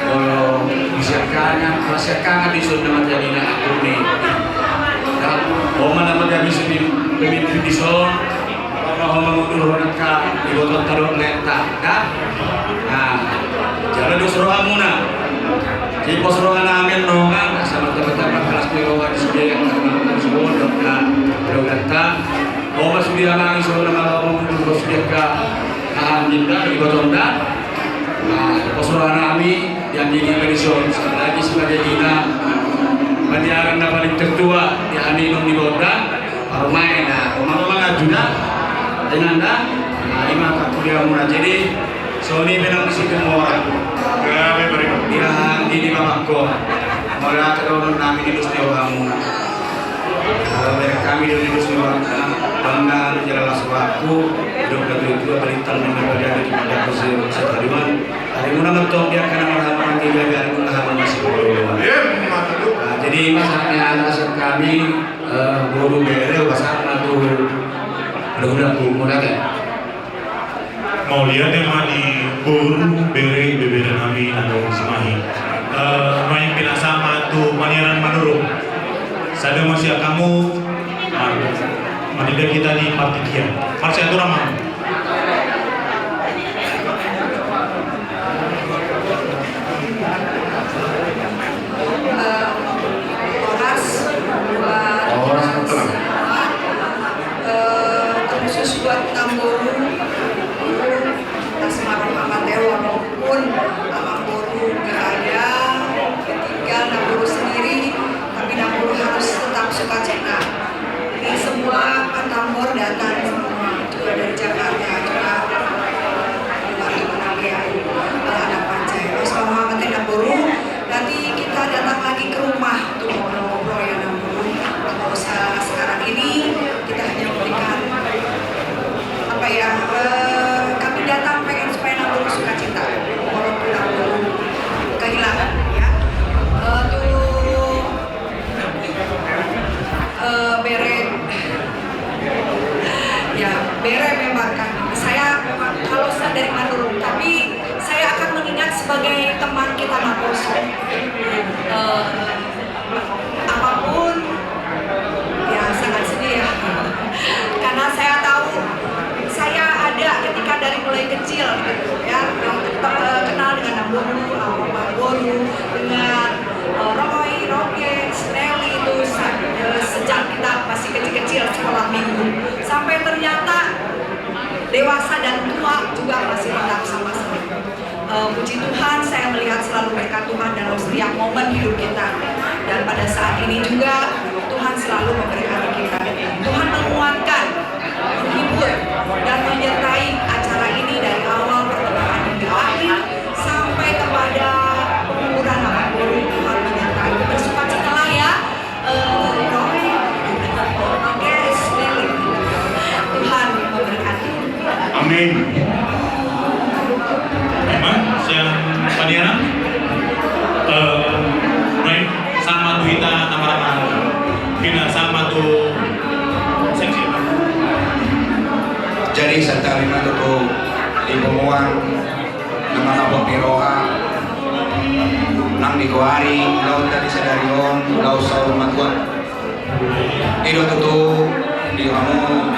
Molo di siangkangan, masiangkangan dison na mate ninna angkung ni. Nah, ho ma na mate habis di pemimpin dison. Ho ma mangundurhon angka ibotonta dohot laenta. Nah, jala dos rohamuna. Jadi pos rohanami nongan, asa martamba-tamba las ni roha di sude angka na mangundurhon dohot na doganta. Ho ma sude amang dison na mangundurhon sude angka. Alhamdulillah, ibotonda. Nah, pos rohanami, di anggi ni Madison, apalagi sebagai ina, paniaran na paling tertua, di hami inong ni bonda, parumaen, nah, omang-omang aju da, dengan da, nah, ima tak kuliah murah. Jadi, songon i pe nang di situ mora. Di anggi ni bapakko, mora kedonon nami di dos ni rohamuna. Kalau merek kami dari Gus Nurwan, bangga jala las rohaku, hidup dan tujuh balintang dan berbagai di pada kursi setaduan. Hari muna mentong dia kena marhamu nanti dia biar muna hamu masih bodoh. Nah, jadi masalahnya anak asal kami, eh, boru bere, pasal tu udah-udah kumur aja. Mauliate ma di boru, bere, ibebere nami na dong simahi. Eh, nuaeng pinasahat ma tu paniaran Manurung. Sada ma sian hamu, ah, marnida hita di partikia. Marsiatur ma. Eh, horas buat horas, kita semua. Eh, terkhusus buat Namboru, Namboru, Tasmaro Amateo, walaupun Amangboru nggak ada, ditinggal Namboru sendiri, tapi Namboru harus tetap sukacita. Ini semua Pak Tambor datang semua, juga dari Jakarta, juga, eh, dari luar kota ya, eh, anak Panjai. Terus Pak Muhammad Namboru, nanti kita datang lagi ke rumah untuk ngobrol-ngobrol ya, Namboru. Nggak usah sekarang ini, kita hanya memberikan, apa ya, eh, kami datang pengen supaya Namboru sukacita, walaupun Namboru kehilangan, ya. Eh, tuh, eh, bere, ya, bere memang kan. Saya memang kalau saya dari Manurung, tapi saya akan mengingat sebagai teman kita Markus. Eh, apapun, ya, sangat sedih ya. Karena saya tahu, saya ada ketika dari mulai kecil gitu ya, eh, kenal dengan Amangboru, Amangboru, dengan, eh, Roy, Roke, Stanley itu sa-, eh, sejak kita masih kecil-kecil sekolah minggu sampai ternyata dewasa dan tua juga masih tetap sama-sama. Eh, puji Tuhan, saya melihat selalu berkat Tuhan dalam setiap momen hidup kita. Dan pada saat ini juga, Tuhan selalu memberkati kita. Tuhan menguatkan, menghibur, dan menyertai acara ini dari awal pertemuan hingga akhir, sampai kepada penguburan Amangboru. Tuhan menyertai. Bersukacitalah ya. Eh, Roy. Oke, Stanley. Tuhan memberkati. Amin. Memang sian paniaran, eh, Roy, sahat ma tu hita na marhaha. Kena sahat ma Goari ulaonta di sadari on ulaon saur matua. I do tutu di hamu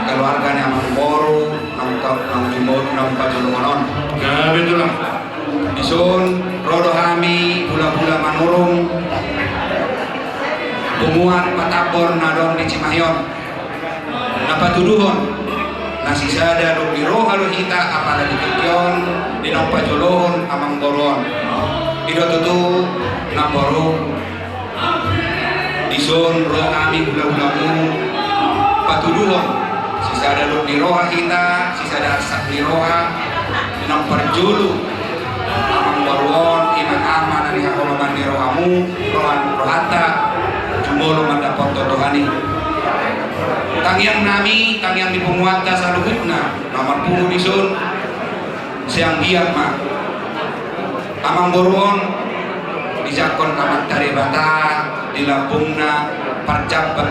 keluarga ni amangboru, naung ta-, naung jumo-, naung pajoloan on. Gabe tulang. Dison ro do hami hulahula Manurung, punguan Patambor na adong di Cimahi on. Na patuduhon na sisada dohot ni roha do hita apala di tingki on di naung pajolohon amangboru on. I do tutu namboru, dison ro hami hulahulamu patuduhon sisada dohot ni roha hita, sisada arsak ni roha di naung parjolo amangboru on, i ma na nihaholongan ni rohamu, roha-, rohanta jumolo mandapothon roha ni tangiang nami, tangiang ni punguanta saluhutna na marpungu dison. Sai anggiat ma amangboru on dijangkon Amanta Debata di lambungna parjambar.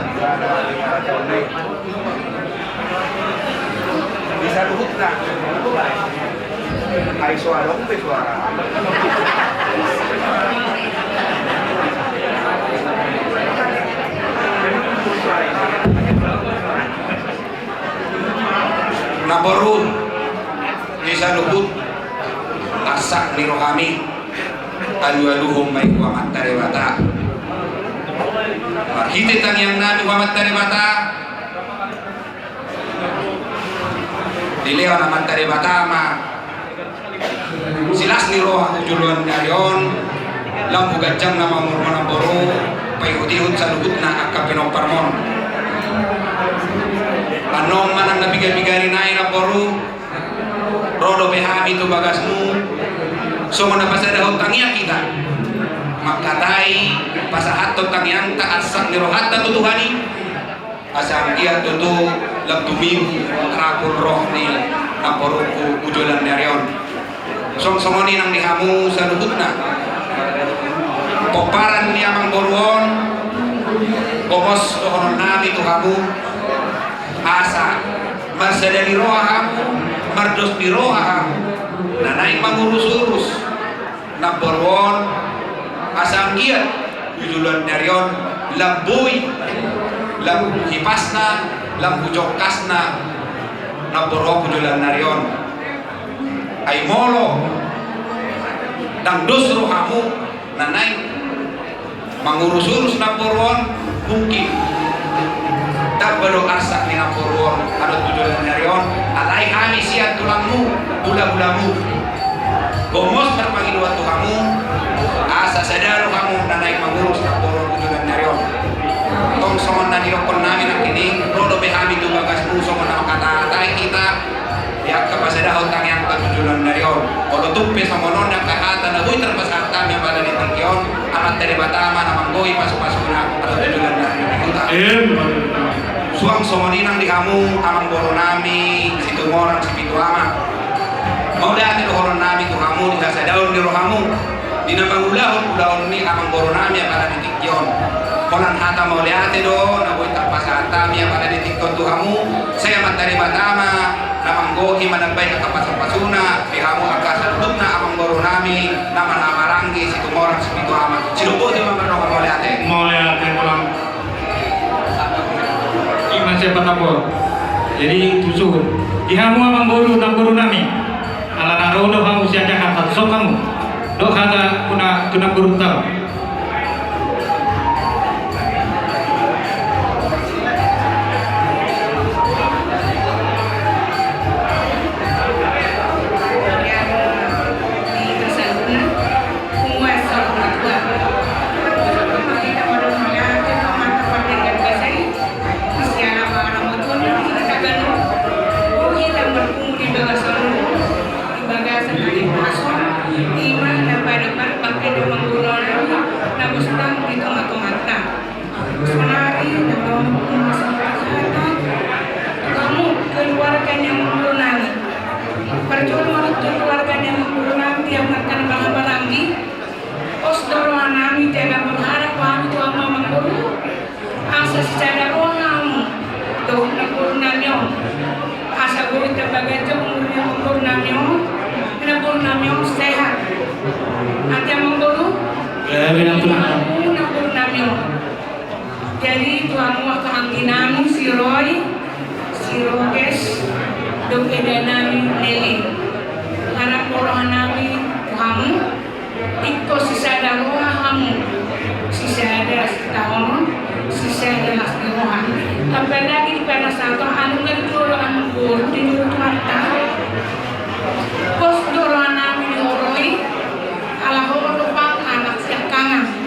Di saluhutna. Ai so adong pe suara. Namboru, di saluhut arsak ni rohami, alualuhon ma i tu Amanta Debata. Marhite tangiang nami tu Amanta Debata, dilehon Amanta Debata ma silas ni roha tu joloan ni ari on, lam huganjang nama umurmu namboru, paihutihut saluhutna angka pinomparmon. Annon manang na piga-piga ari nai namboru, ro dope hami tu bagasmu, songon na pasadahon tangiang hita. Mangkatai pasahathon tangiangta arsak ni rohanta tu Tuhan i. Asa anggiat tutu lam tumibu ragul roha ni namborungku tu joloan ni ari on. Songon i nang di hamu saluhutna pomparan ni amangboru on, gomos dohonon nami tu hamu, asa marsada ni roha hamu, mardos ni roha hamu, na naeng mangurus-urus namboru on, asa anggiat tu joloan ni ari on lam boi, lam hipasna, lam hujongkasna namboru on tu joloan ni ari on. Ai molo ndang dos rohamu na naeng mangurus-urus namboru on, mungkin tamba do arsak ni namboru on adong tu joloan ni ari on. Alai hami sian tulangmu, hulahulamu, gomos marpangidoan tu hamu, asa sada rohamu na naeng mangurus namboru on tu joloan ni ari on. Tong songon na nidokkon nami nangkining, ro dope hami tu bagasmu songon na mangkatahatai hita di angka pasadahon tangiangta tu joloan ni ari on. Molo tung pe songon on angka hata na boi tarpasahat hami apala di tingki on, Amanta Debata ma na manggohi pasupasuna adong tu joloan ni ari on. Em. Suang songon i nang di hamu amangboru nami Situmorang Sipitu Ama. Mauliate dohonon nami tu hamu di hasadaon ni rohamu di na mangulahon ulaon ni amangboru nami apala di tingki on. Holan hata mauliate do na boi tarpasahat hami apala di tingki on tu hamu. Sai Amanta Debata ma na manggohi manambai angka pasupasuna di hamu angka saluhutna amangboru nami na marhahamaranggi Situmorang Sipitu Ama. Sidoboti ma mardohot mauliate. Mauliate tulang. Ima siapa tambol. Jadi tusuhut di hamu amangboru namboru nami. Ala na ro do hamu sian Jakarta, songon hamu. Dok hata muna tu namboru tau. Di bagasan ari pason, ima na pada parbangke na manggulona, na bustang di tonga-tonganta. Sonari na mau masuk hata, kamu keluarga ni amangboru nami. Parjolo ma tu keluarga ni amangboru nami, tiap markan bala-balanggi. Pos do roha nami, jala berharap hami tu hamu amangboru. Asa sisada roha hamu dohot namboru nami on. Asa boi tamba ganjang umur ni namboru nami on. Namboru nami on sehat. Ate amangboru. Tulang. Tulang. Jadi tu hamu angka anggi nami si Roy, si Roges, dohot eda nami Lele. Harap roha nami tu hamu, ingkon sisada roha hamu, sisada sitaonon, sisada las ni roha. Apalagi di panasahaton anu nunga dijolo hamu boru, dijolo Tuhanta. Pos do roha nami di ho Roy, ala ho do pang anak siangkangan.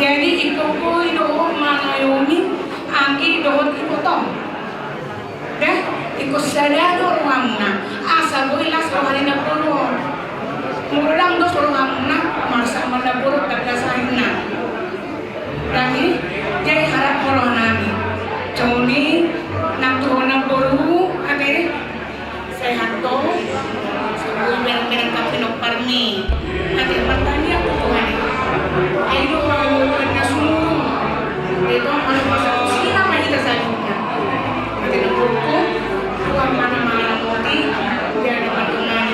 Jadi ingkon boi do ho mangayomi anggi dohot ibotom. Dah, ingkon sada do rohamuna, asa boi las roha ni namboru on. Molo ndang dos rohamuna, marsak ma namboru tangkas akhirna. Jadi, jadi harap roha nami. Songon i nang tu ho namboru, ate. Sehat do, songon i bereng-bereng hamu pinompar ni. Ate, martangiang tu Tuhan i. Ai do ma na sumurung. Dia do ma na masa kusina ma hita saluhutna. Ate, namboru, Tuhan ma na mangaramoti di hadapan Tuhan.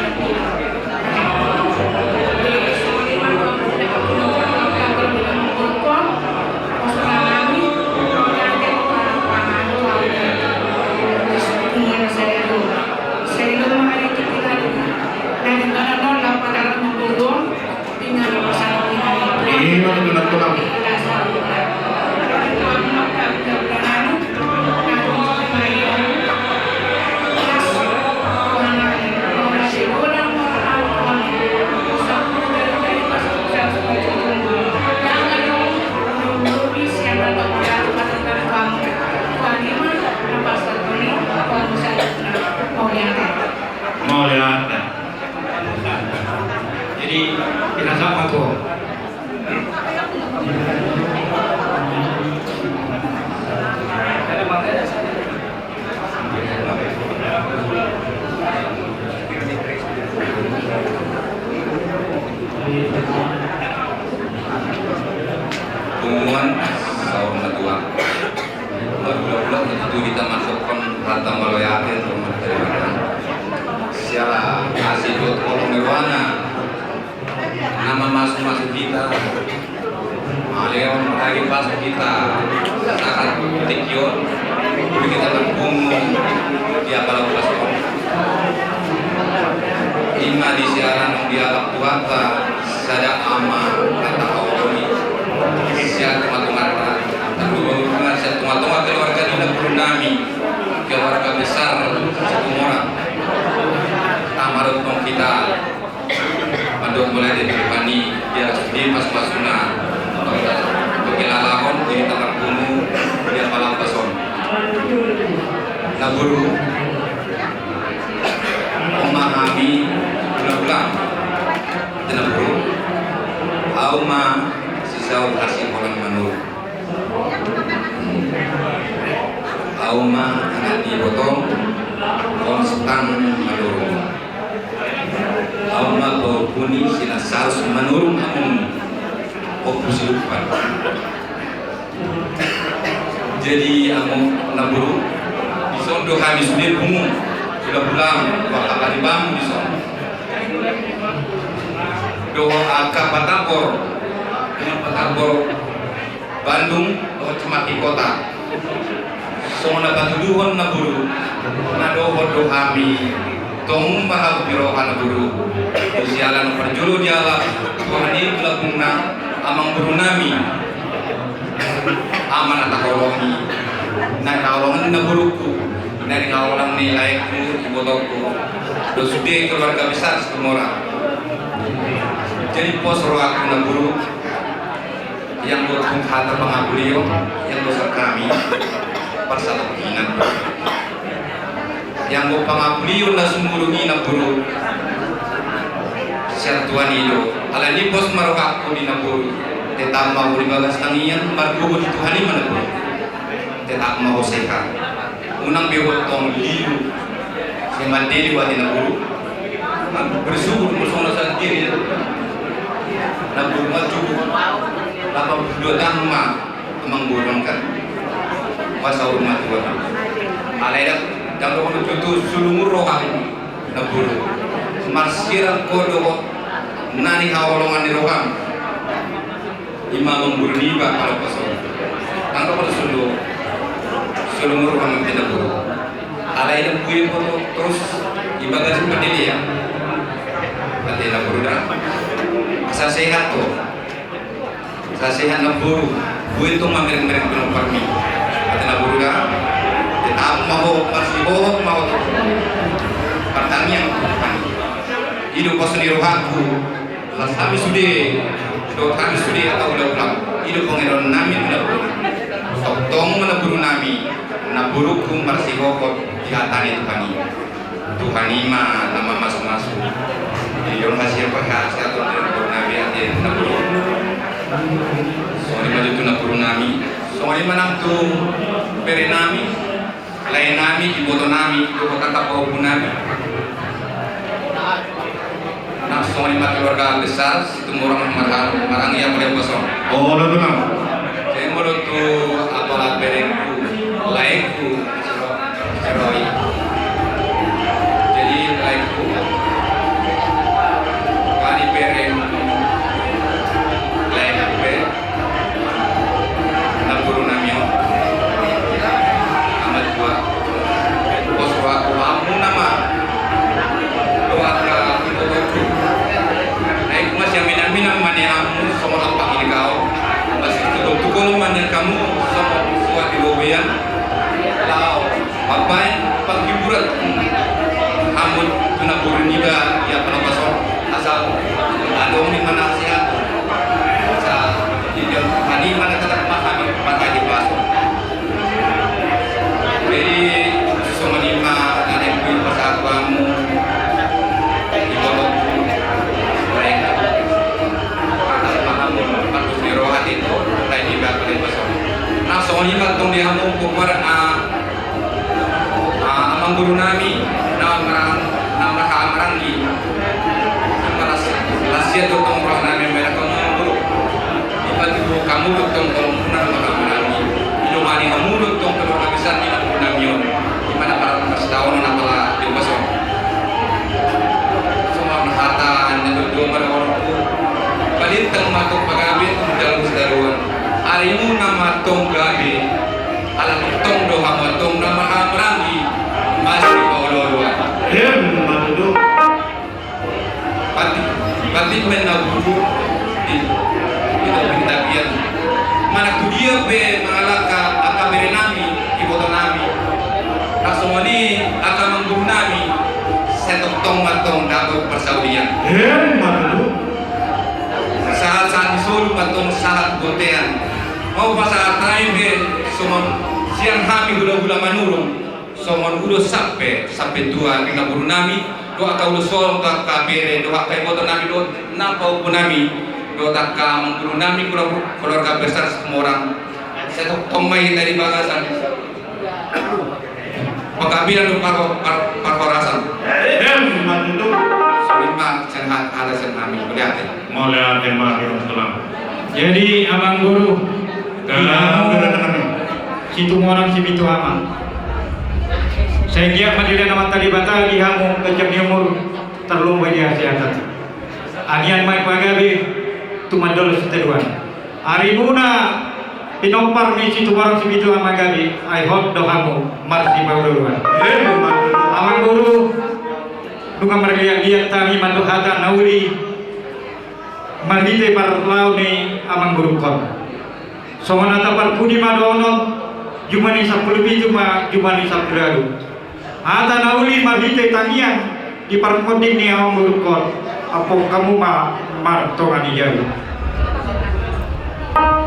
Mauliate. Jadi, kita sama tuh. Punguan saur matua. Marhula-hula tu hita mandokkon hata mauliate tu Amanta Debata. Siala asi dohot holong ni rohana. Na mamasu-masu hita, mauliate on, marhagi pasu hita, sahat tingki on, boi hita marpungu di apala upas on. Ima di siaran on dialap tu hata, sada ama na tahaholongi sian tonga-tonganta, na tonga-tonga keluarga ni namboru nami, keluarga besar Situmorang. Tamaruk tong hita. Mandok mulai dari Tuhan i, dia sudah pas-pasuna. Pengkilalahon, jadi tamarpungu, dia palampas on. Namboru, oma hami, ulang-ulang. Namboru, au ma, si Saul Hasim Holan Manurung. Au ma anak ni ibotom, Konstan Manurung. Au ma pahompu ni si Lasarus Manurung among ompu si Lukman. Jadi among namboru, dison do hami sude pungu, ulang-ulang, wahap ari bam dison. Dohot angka patapor, angka patapor Bandung dohot Cempaka Kota. Songon na patuduhon namboru, na dohot do hami, tong ma hau di roha namboru. Siala na parjolo dialap Tuhan i tu lambungna amangboru nami. Ama na taholongi, na taholongi namborungku, na di taholongi laengku, ibotongku. Dohot sude keluarga besar Situmorang. Jadi pos rohangku namboru. Ia anggo tung hata pangapulion, ia anggo sian hami, parsatongkinan. Ia anggo pangapulion na sumurung i namboru, sian Tuhan i do. Alani pos ma rohangku di namboru, tetap ma ho di bagas tangiang, margogo di Tuhan i ma namboru. Tetap ma ho sehat. Unang be ho tong liu. Sai mandele wati namboru. Bersyukur molo songon na saat ini. Namboru ma cukup. Lapan puluh dua tahun ma amangboru on kan. Masa urung mati wati. Alai dak, dak dohot tutu sulungur roham. Namboru. Marsirang ho dohot na nihaholongan ni roham. Ima amangboru niba Palombas on. Nang do pada solo, solo muru amang pina boru. Alai na bue boto terus ibagas pandele ya. Ate na boru da. Asa sehat to. Asa sehat na boru. Bue tong mamereng-mereng pinompar mi. Ate na boru da. Tetap ma ho, marsihohot ma ho. Partangiang Tuhan. I do pos ni rohangku. Las hami sude, dohot hami sude angka hulahula, i do pangidoan nami tu na boru. Tongtong ma na boru nami, na borungku marsihohot di hata ni Tuhan i. Tuhan i ma na mamasumasu. Jadi on hasian paha, hasian tu na boru nami, ate na boru. Songon i ma jo tu na boru nami, songon i ma nang tu bere nami. Lae nami, iboto nami, dohot angka pahompu nami. Nang songon i ma keluarga besar Situmorang Marham-, Maranggi Palombas on. Olo, Tulang. Jadi molo tu apala berengku, laengku, Sero-, Seroi. Jadi laengku, kani bereng, laengku be. Na boru nami on. Amat dua. Pos rohangku hamu nama. Dohot angka ibotoku. Na i ma siaminaminan ma ni hamu songon ampang i di hau. Masih tutup tukolo ma ni hamu songon suat di bobean. Lao. Mambahen panghiburan hamu tu na boru niba ia Palombas on, asa adong ni ma na sehat. Asa i dia tani ma na tetap ma hami patah di paso. Jadi songon i ma na naeng hupasahat tu hamu. Iboto baik. Tetap ma hamu bagus ni roha di tu lae niba Palombas on. Nah songon i ma tong di hamu kubar a Ah, amangboru nami, na marang-, na marhaha Maranggi. Las, las ia do tong roha nami, mera tong amangboru. Ipatudu hamu do tong kolom muna na marhaha Maranggi. Idongani hamu do tong keluarga besar ni amangboru nami on. Di mana para pasupasu on, apala di Palombas on. Songon hata ni na tuatua ma dohononku. Balintang ma tong pagabe, dalan sitaruan. Arimuna ma tong gabe. Ala tong do hamu antong na marhaha Maranggi, masipaolooloan. Emma tutu. Patik, patik ma na bujur di, di tapian. Mana tu dia pe mangalangka angka bere nami, iboto nami. Nang songon i angka amangboru nami, sai tongtong ma tong dapot parsaulian. Emma tutu. Sahat-sahat ni solu ma tong sahat bontean. Hupasahat hami be songon sian hami hulahula Manurung, songon ulos sampe, sampe tua di na boru nami, dohot angka ulos holong tu angka bere, dohot angka iboto nami, dohot nang pahompu nami, dohot angka amangboru nami, keluarga, keluarga besar Situmorang. Sai tongtong ma hita di bagasan panggabean dohot par-, par-, parhorasan. Emma tutu. Songon i ma sian ha-, hata sian hami. Mauliate. Mauliate ma di hamu, Tulang. Jadi amangboru, di hamu Situmorang Sipitu Ama, sai anggiat ma dilehon Amanta Debata di hamu panjang ni umur, tarlumobi di hasehatan. Amian ma i pagabe, tumandangkon sitadoan. Arimuna pinompar ni Situmorang Sipitu Ama gabe, ai hot do hamu marsipaolooloan. Amangboru, nunga marliatliat hami mandok hata na uli marhite parlao ni amangborungkon. Songon hata parpudi ma dohonon, jumadi sampulu pitu ma jumadi sampulu ualu. Hata na uli marhite tangiang di parpudi ni amangborungkon, ampu hamu ma martonga ni jabu.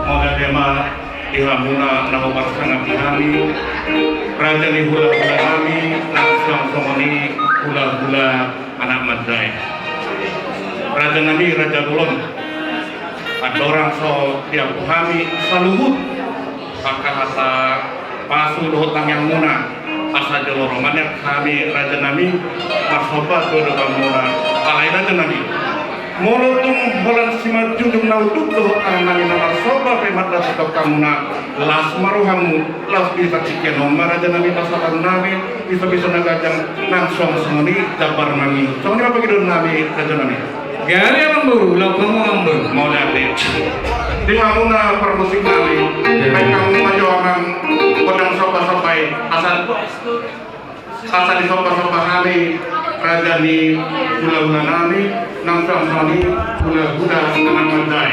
Mauliate ma di hamuna na huparsangapi hami, raja ni hulahula nami, nang suang songon i hulahula anak manjae. Raja nami, raja bolon. Andorang so diampu hami saluhut angka hata pasu dohot tangiangmuna, asa jolo ro ma nian hami raja nami marsomba tu adopanmuna. Alai raja nami, molo tung holan simanjujung na unduk dohot tangan nami na marsomba pe marlas tu hamuna, las ma rohamu, laos di partingkian on ma raja nami pasahaton nami piso-piso na ganjang nang suang songon i jambar nami. Songon i ma pangidoan nami raja nami. Gabe amangboru, laos hamu amangboru. Mauliate. Di hamuna parmusik nami, baen hamu ma jo amang gondang somba-somba i, asa, asa disomba-somba hami raja ni hula-hula nami, nang suang songon i hula-hula na mandai.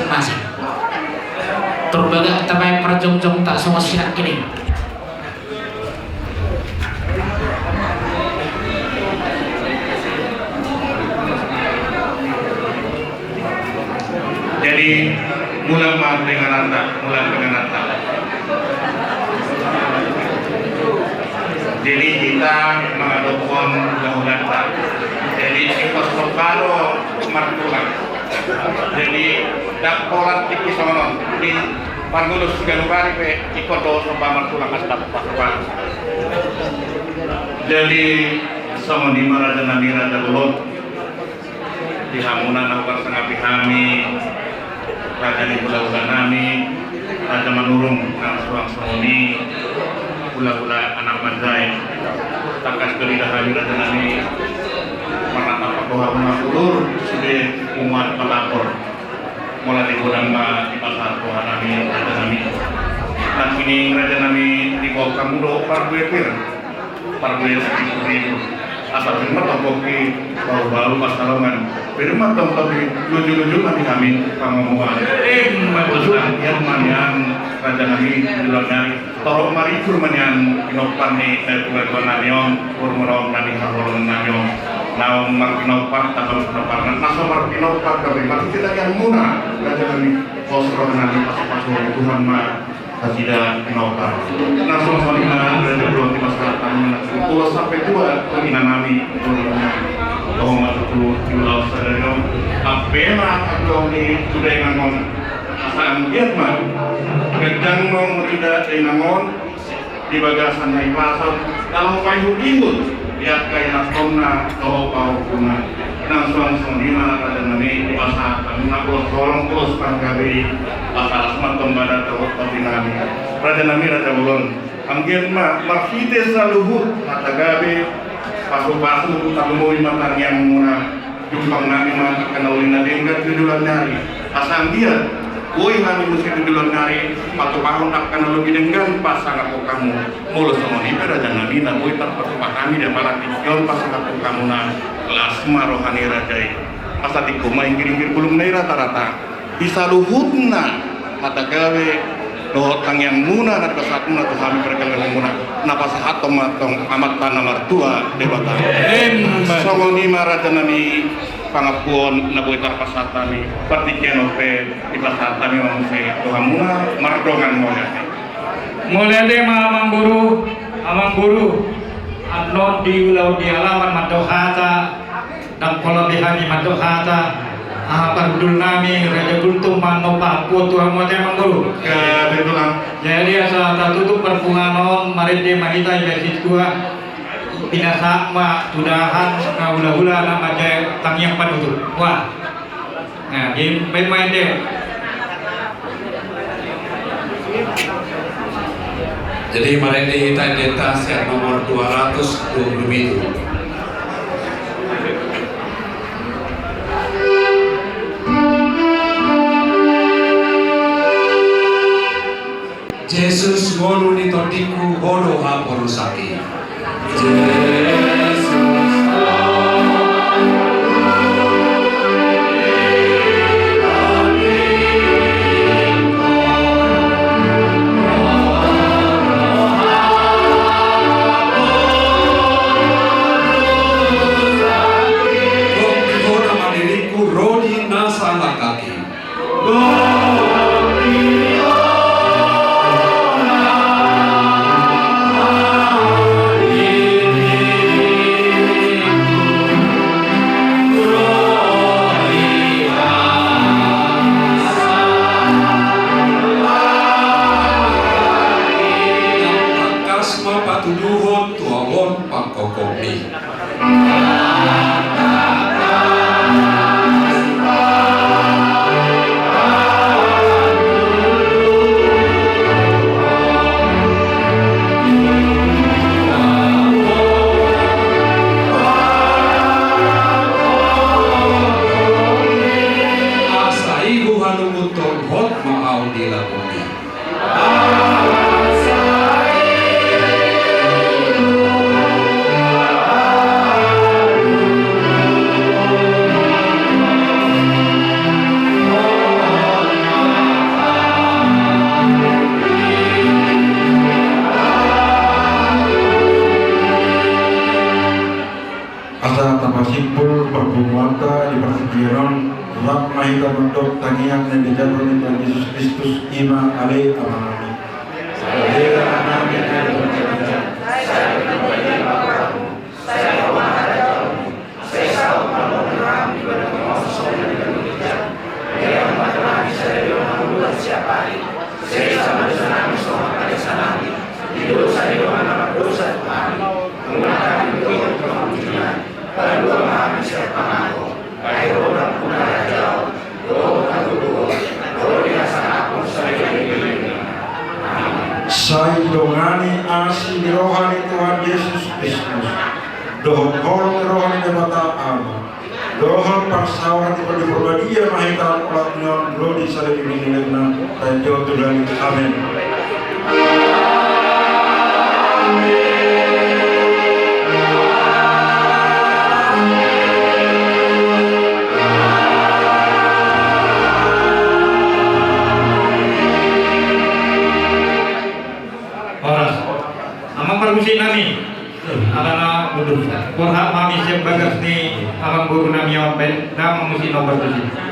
Masa. Turbaga tabaen parjongjongta songon sinangkining. Jadi, mulak ma tu ingananta, mulak tu ingananta. Jadi, hita mangadophon hulahulanta. Jadi, ingkon somba do martulang. Jadi, ndang pola tingki songon on. Di parngoluon siganup ari pe ingkon do somba martulang, asa dapot pasu-pasu. Jadi, songon i ma raja nami, raja bolon. Di hamuna na huparsangapi hami, raja ni hulahula nami, Raja Manurung, nang suang songon i hulahula anak manjae. Tangkas do diida hami, raja nami, marnatampak do hamuna udur, sude punguan pelapor. Molo di godang ma dipasahat Tuhan nami, raja nami. Nangkining, raja nami, diboan hamu do parbue pir. Parbue saribu-ribu. Asa pir ma tong pongki, bahul-bahul pansalongan. Pir ma tong tondi, luju-luju ma di hami pangomoan. Ima tutu. Asa anggiat ma nian, raja nami, di joloan ni ari. Torop maribur ma nian pinompar ni natuatua nami on, umur ma on na di haholongan nami on. Naung marpinompar, tamba pinompar, na so marpinompar, gabe marhite tangiangmuna, raja nami, pos roha nami, pasu-pasu ni Tuhan ma nasida pinompar. Na songon i ma, raja bolon, dipasahat hamu na ulos sampe tua tu ina nami, bolon nami. Toho ma tutu di ulaon sadari on, ampe ma adong ni tu dainang on. Asa anggiat ma ganjang ma umur ni dainang on, di bagasan na hinaholongan, laho paihut-ihut di angka ianakhonna dohot pahompuna. Nang suang songon i ma, raja nami, dipasahat hamu na ulos holong, ulos panggabean, asa las ma tong badan dohot tondi nami. Raja nami, raja bolon, anggiat ma marhite saluhut hata gabe, pasu-pasu, tarlumobi ma tangiangmuna. Jumpang nami ma angka na uli na denggan tu joloan ni ari. Asa anggiat boi hami muse tu joloan ni ari patupahon angka na lobi denggan pasangaphon hamu. Molo songon i pe, raja nami, na boi tarpatupa hami di apala tingki on pasangaphon hamuna, las ma roha ni raja i. Asa tingko ma ingkir-ingkir bulungna i rata-rata. Di saluhutna hata gabe dohot tangiangmuna na dipasahatmuna tu hami, pargalanganmuna, na pasahathon ma tong Amanta na martua Debata. Ima. Songon i ma, raja nami, pangampuon na boi tarpasahat hami. Partingkian on pe dipasahat hami ma muse tu hamuna, mardongan mauliate. Mauliate ma, amang boru, amang boru. Annon di ulaon di halaman mandok hata. Ndang pola be hami mandok hata, aha, parhundul nami, Raja Gultom, mandohot pangampuon tu hamu ate, amang boru. Gabe tulang. Jadi asa tatutup parpunguan on, marende ma hita, ibaen sintua, pinasahat ma tu dahan na hulahula na manjalo tangiang panutup. Wah. Nah, di baen ma ende. Jadi, marende hita endenta sian nomor dua ratus dua puluh pitu. Jesus, ngolu ni tondingku, Ho do haporusaki. Rodi na salangkaki. Tangkas ma patuduhon tu ahu on pangkokokmi. Asa i huhalungunhon hot ma ahu di lambungmi. Jesus Kristus, i ma ale Amanami. Sai didongani asi ni roha ni Tuhan Jesus Kristus, dohot holong ni roha ni Debata Ama, dohot parsaoran ni Tondi Porbadia ma hita olat ni on ro di salelenglelengna, tanjot tu langit. Amen. Horas. Amang parmusik nami. Alana mundur. Borhat ma hami sian bagas ni amang boru nami on, baen damang musik na parmusik.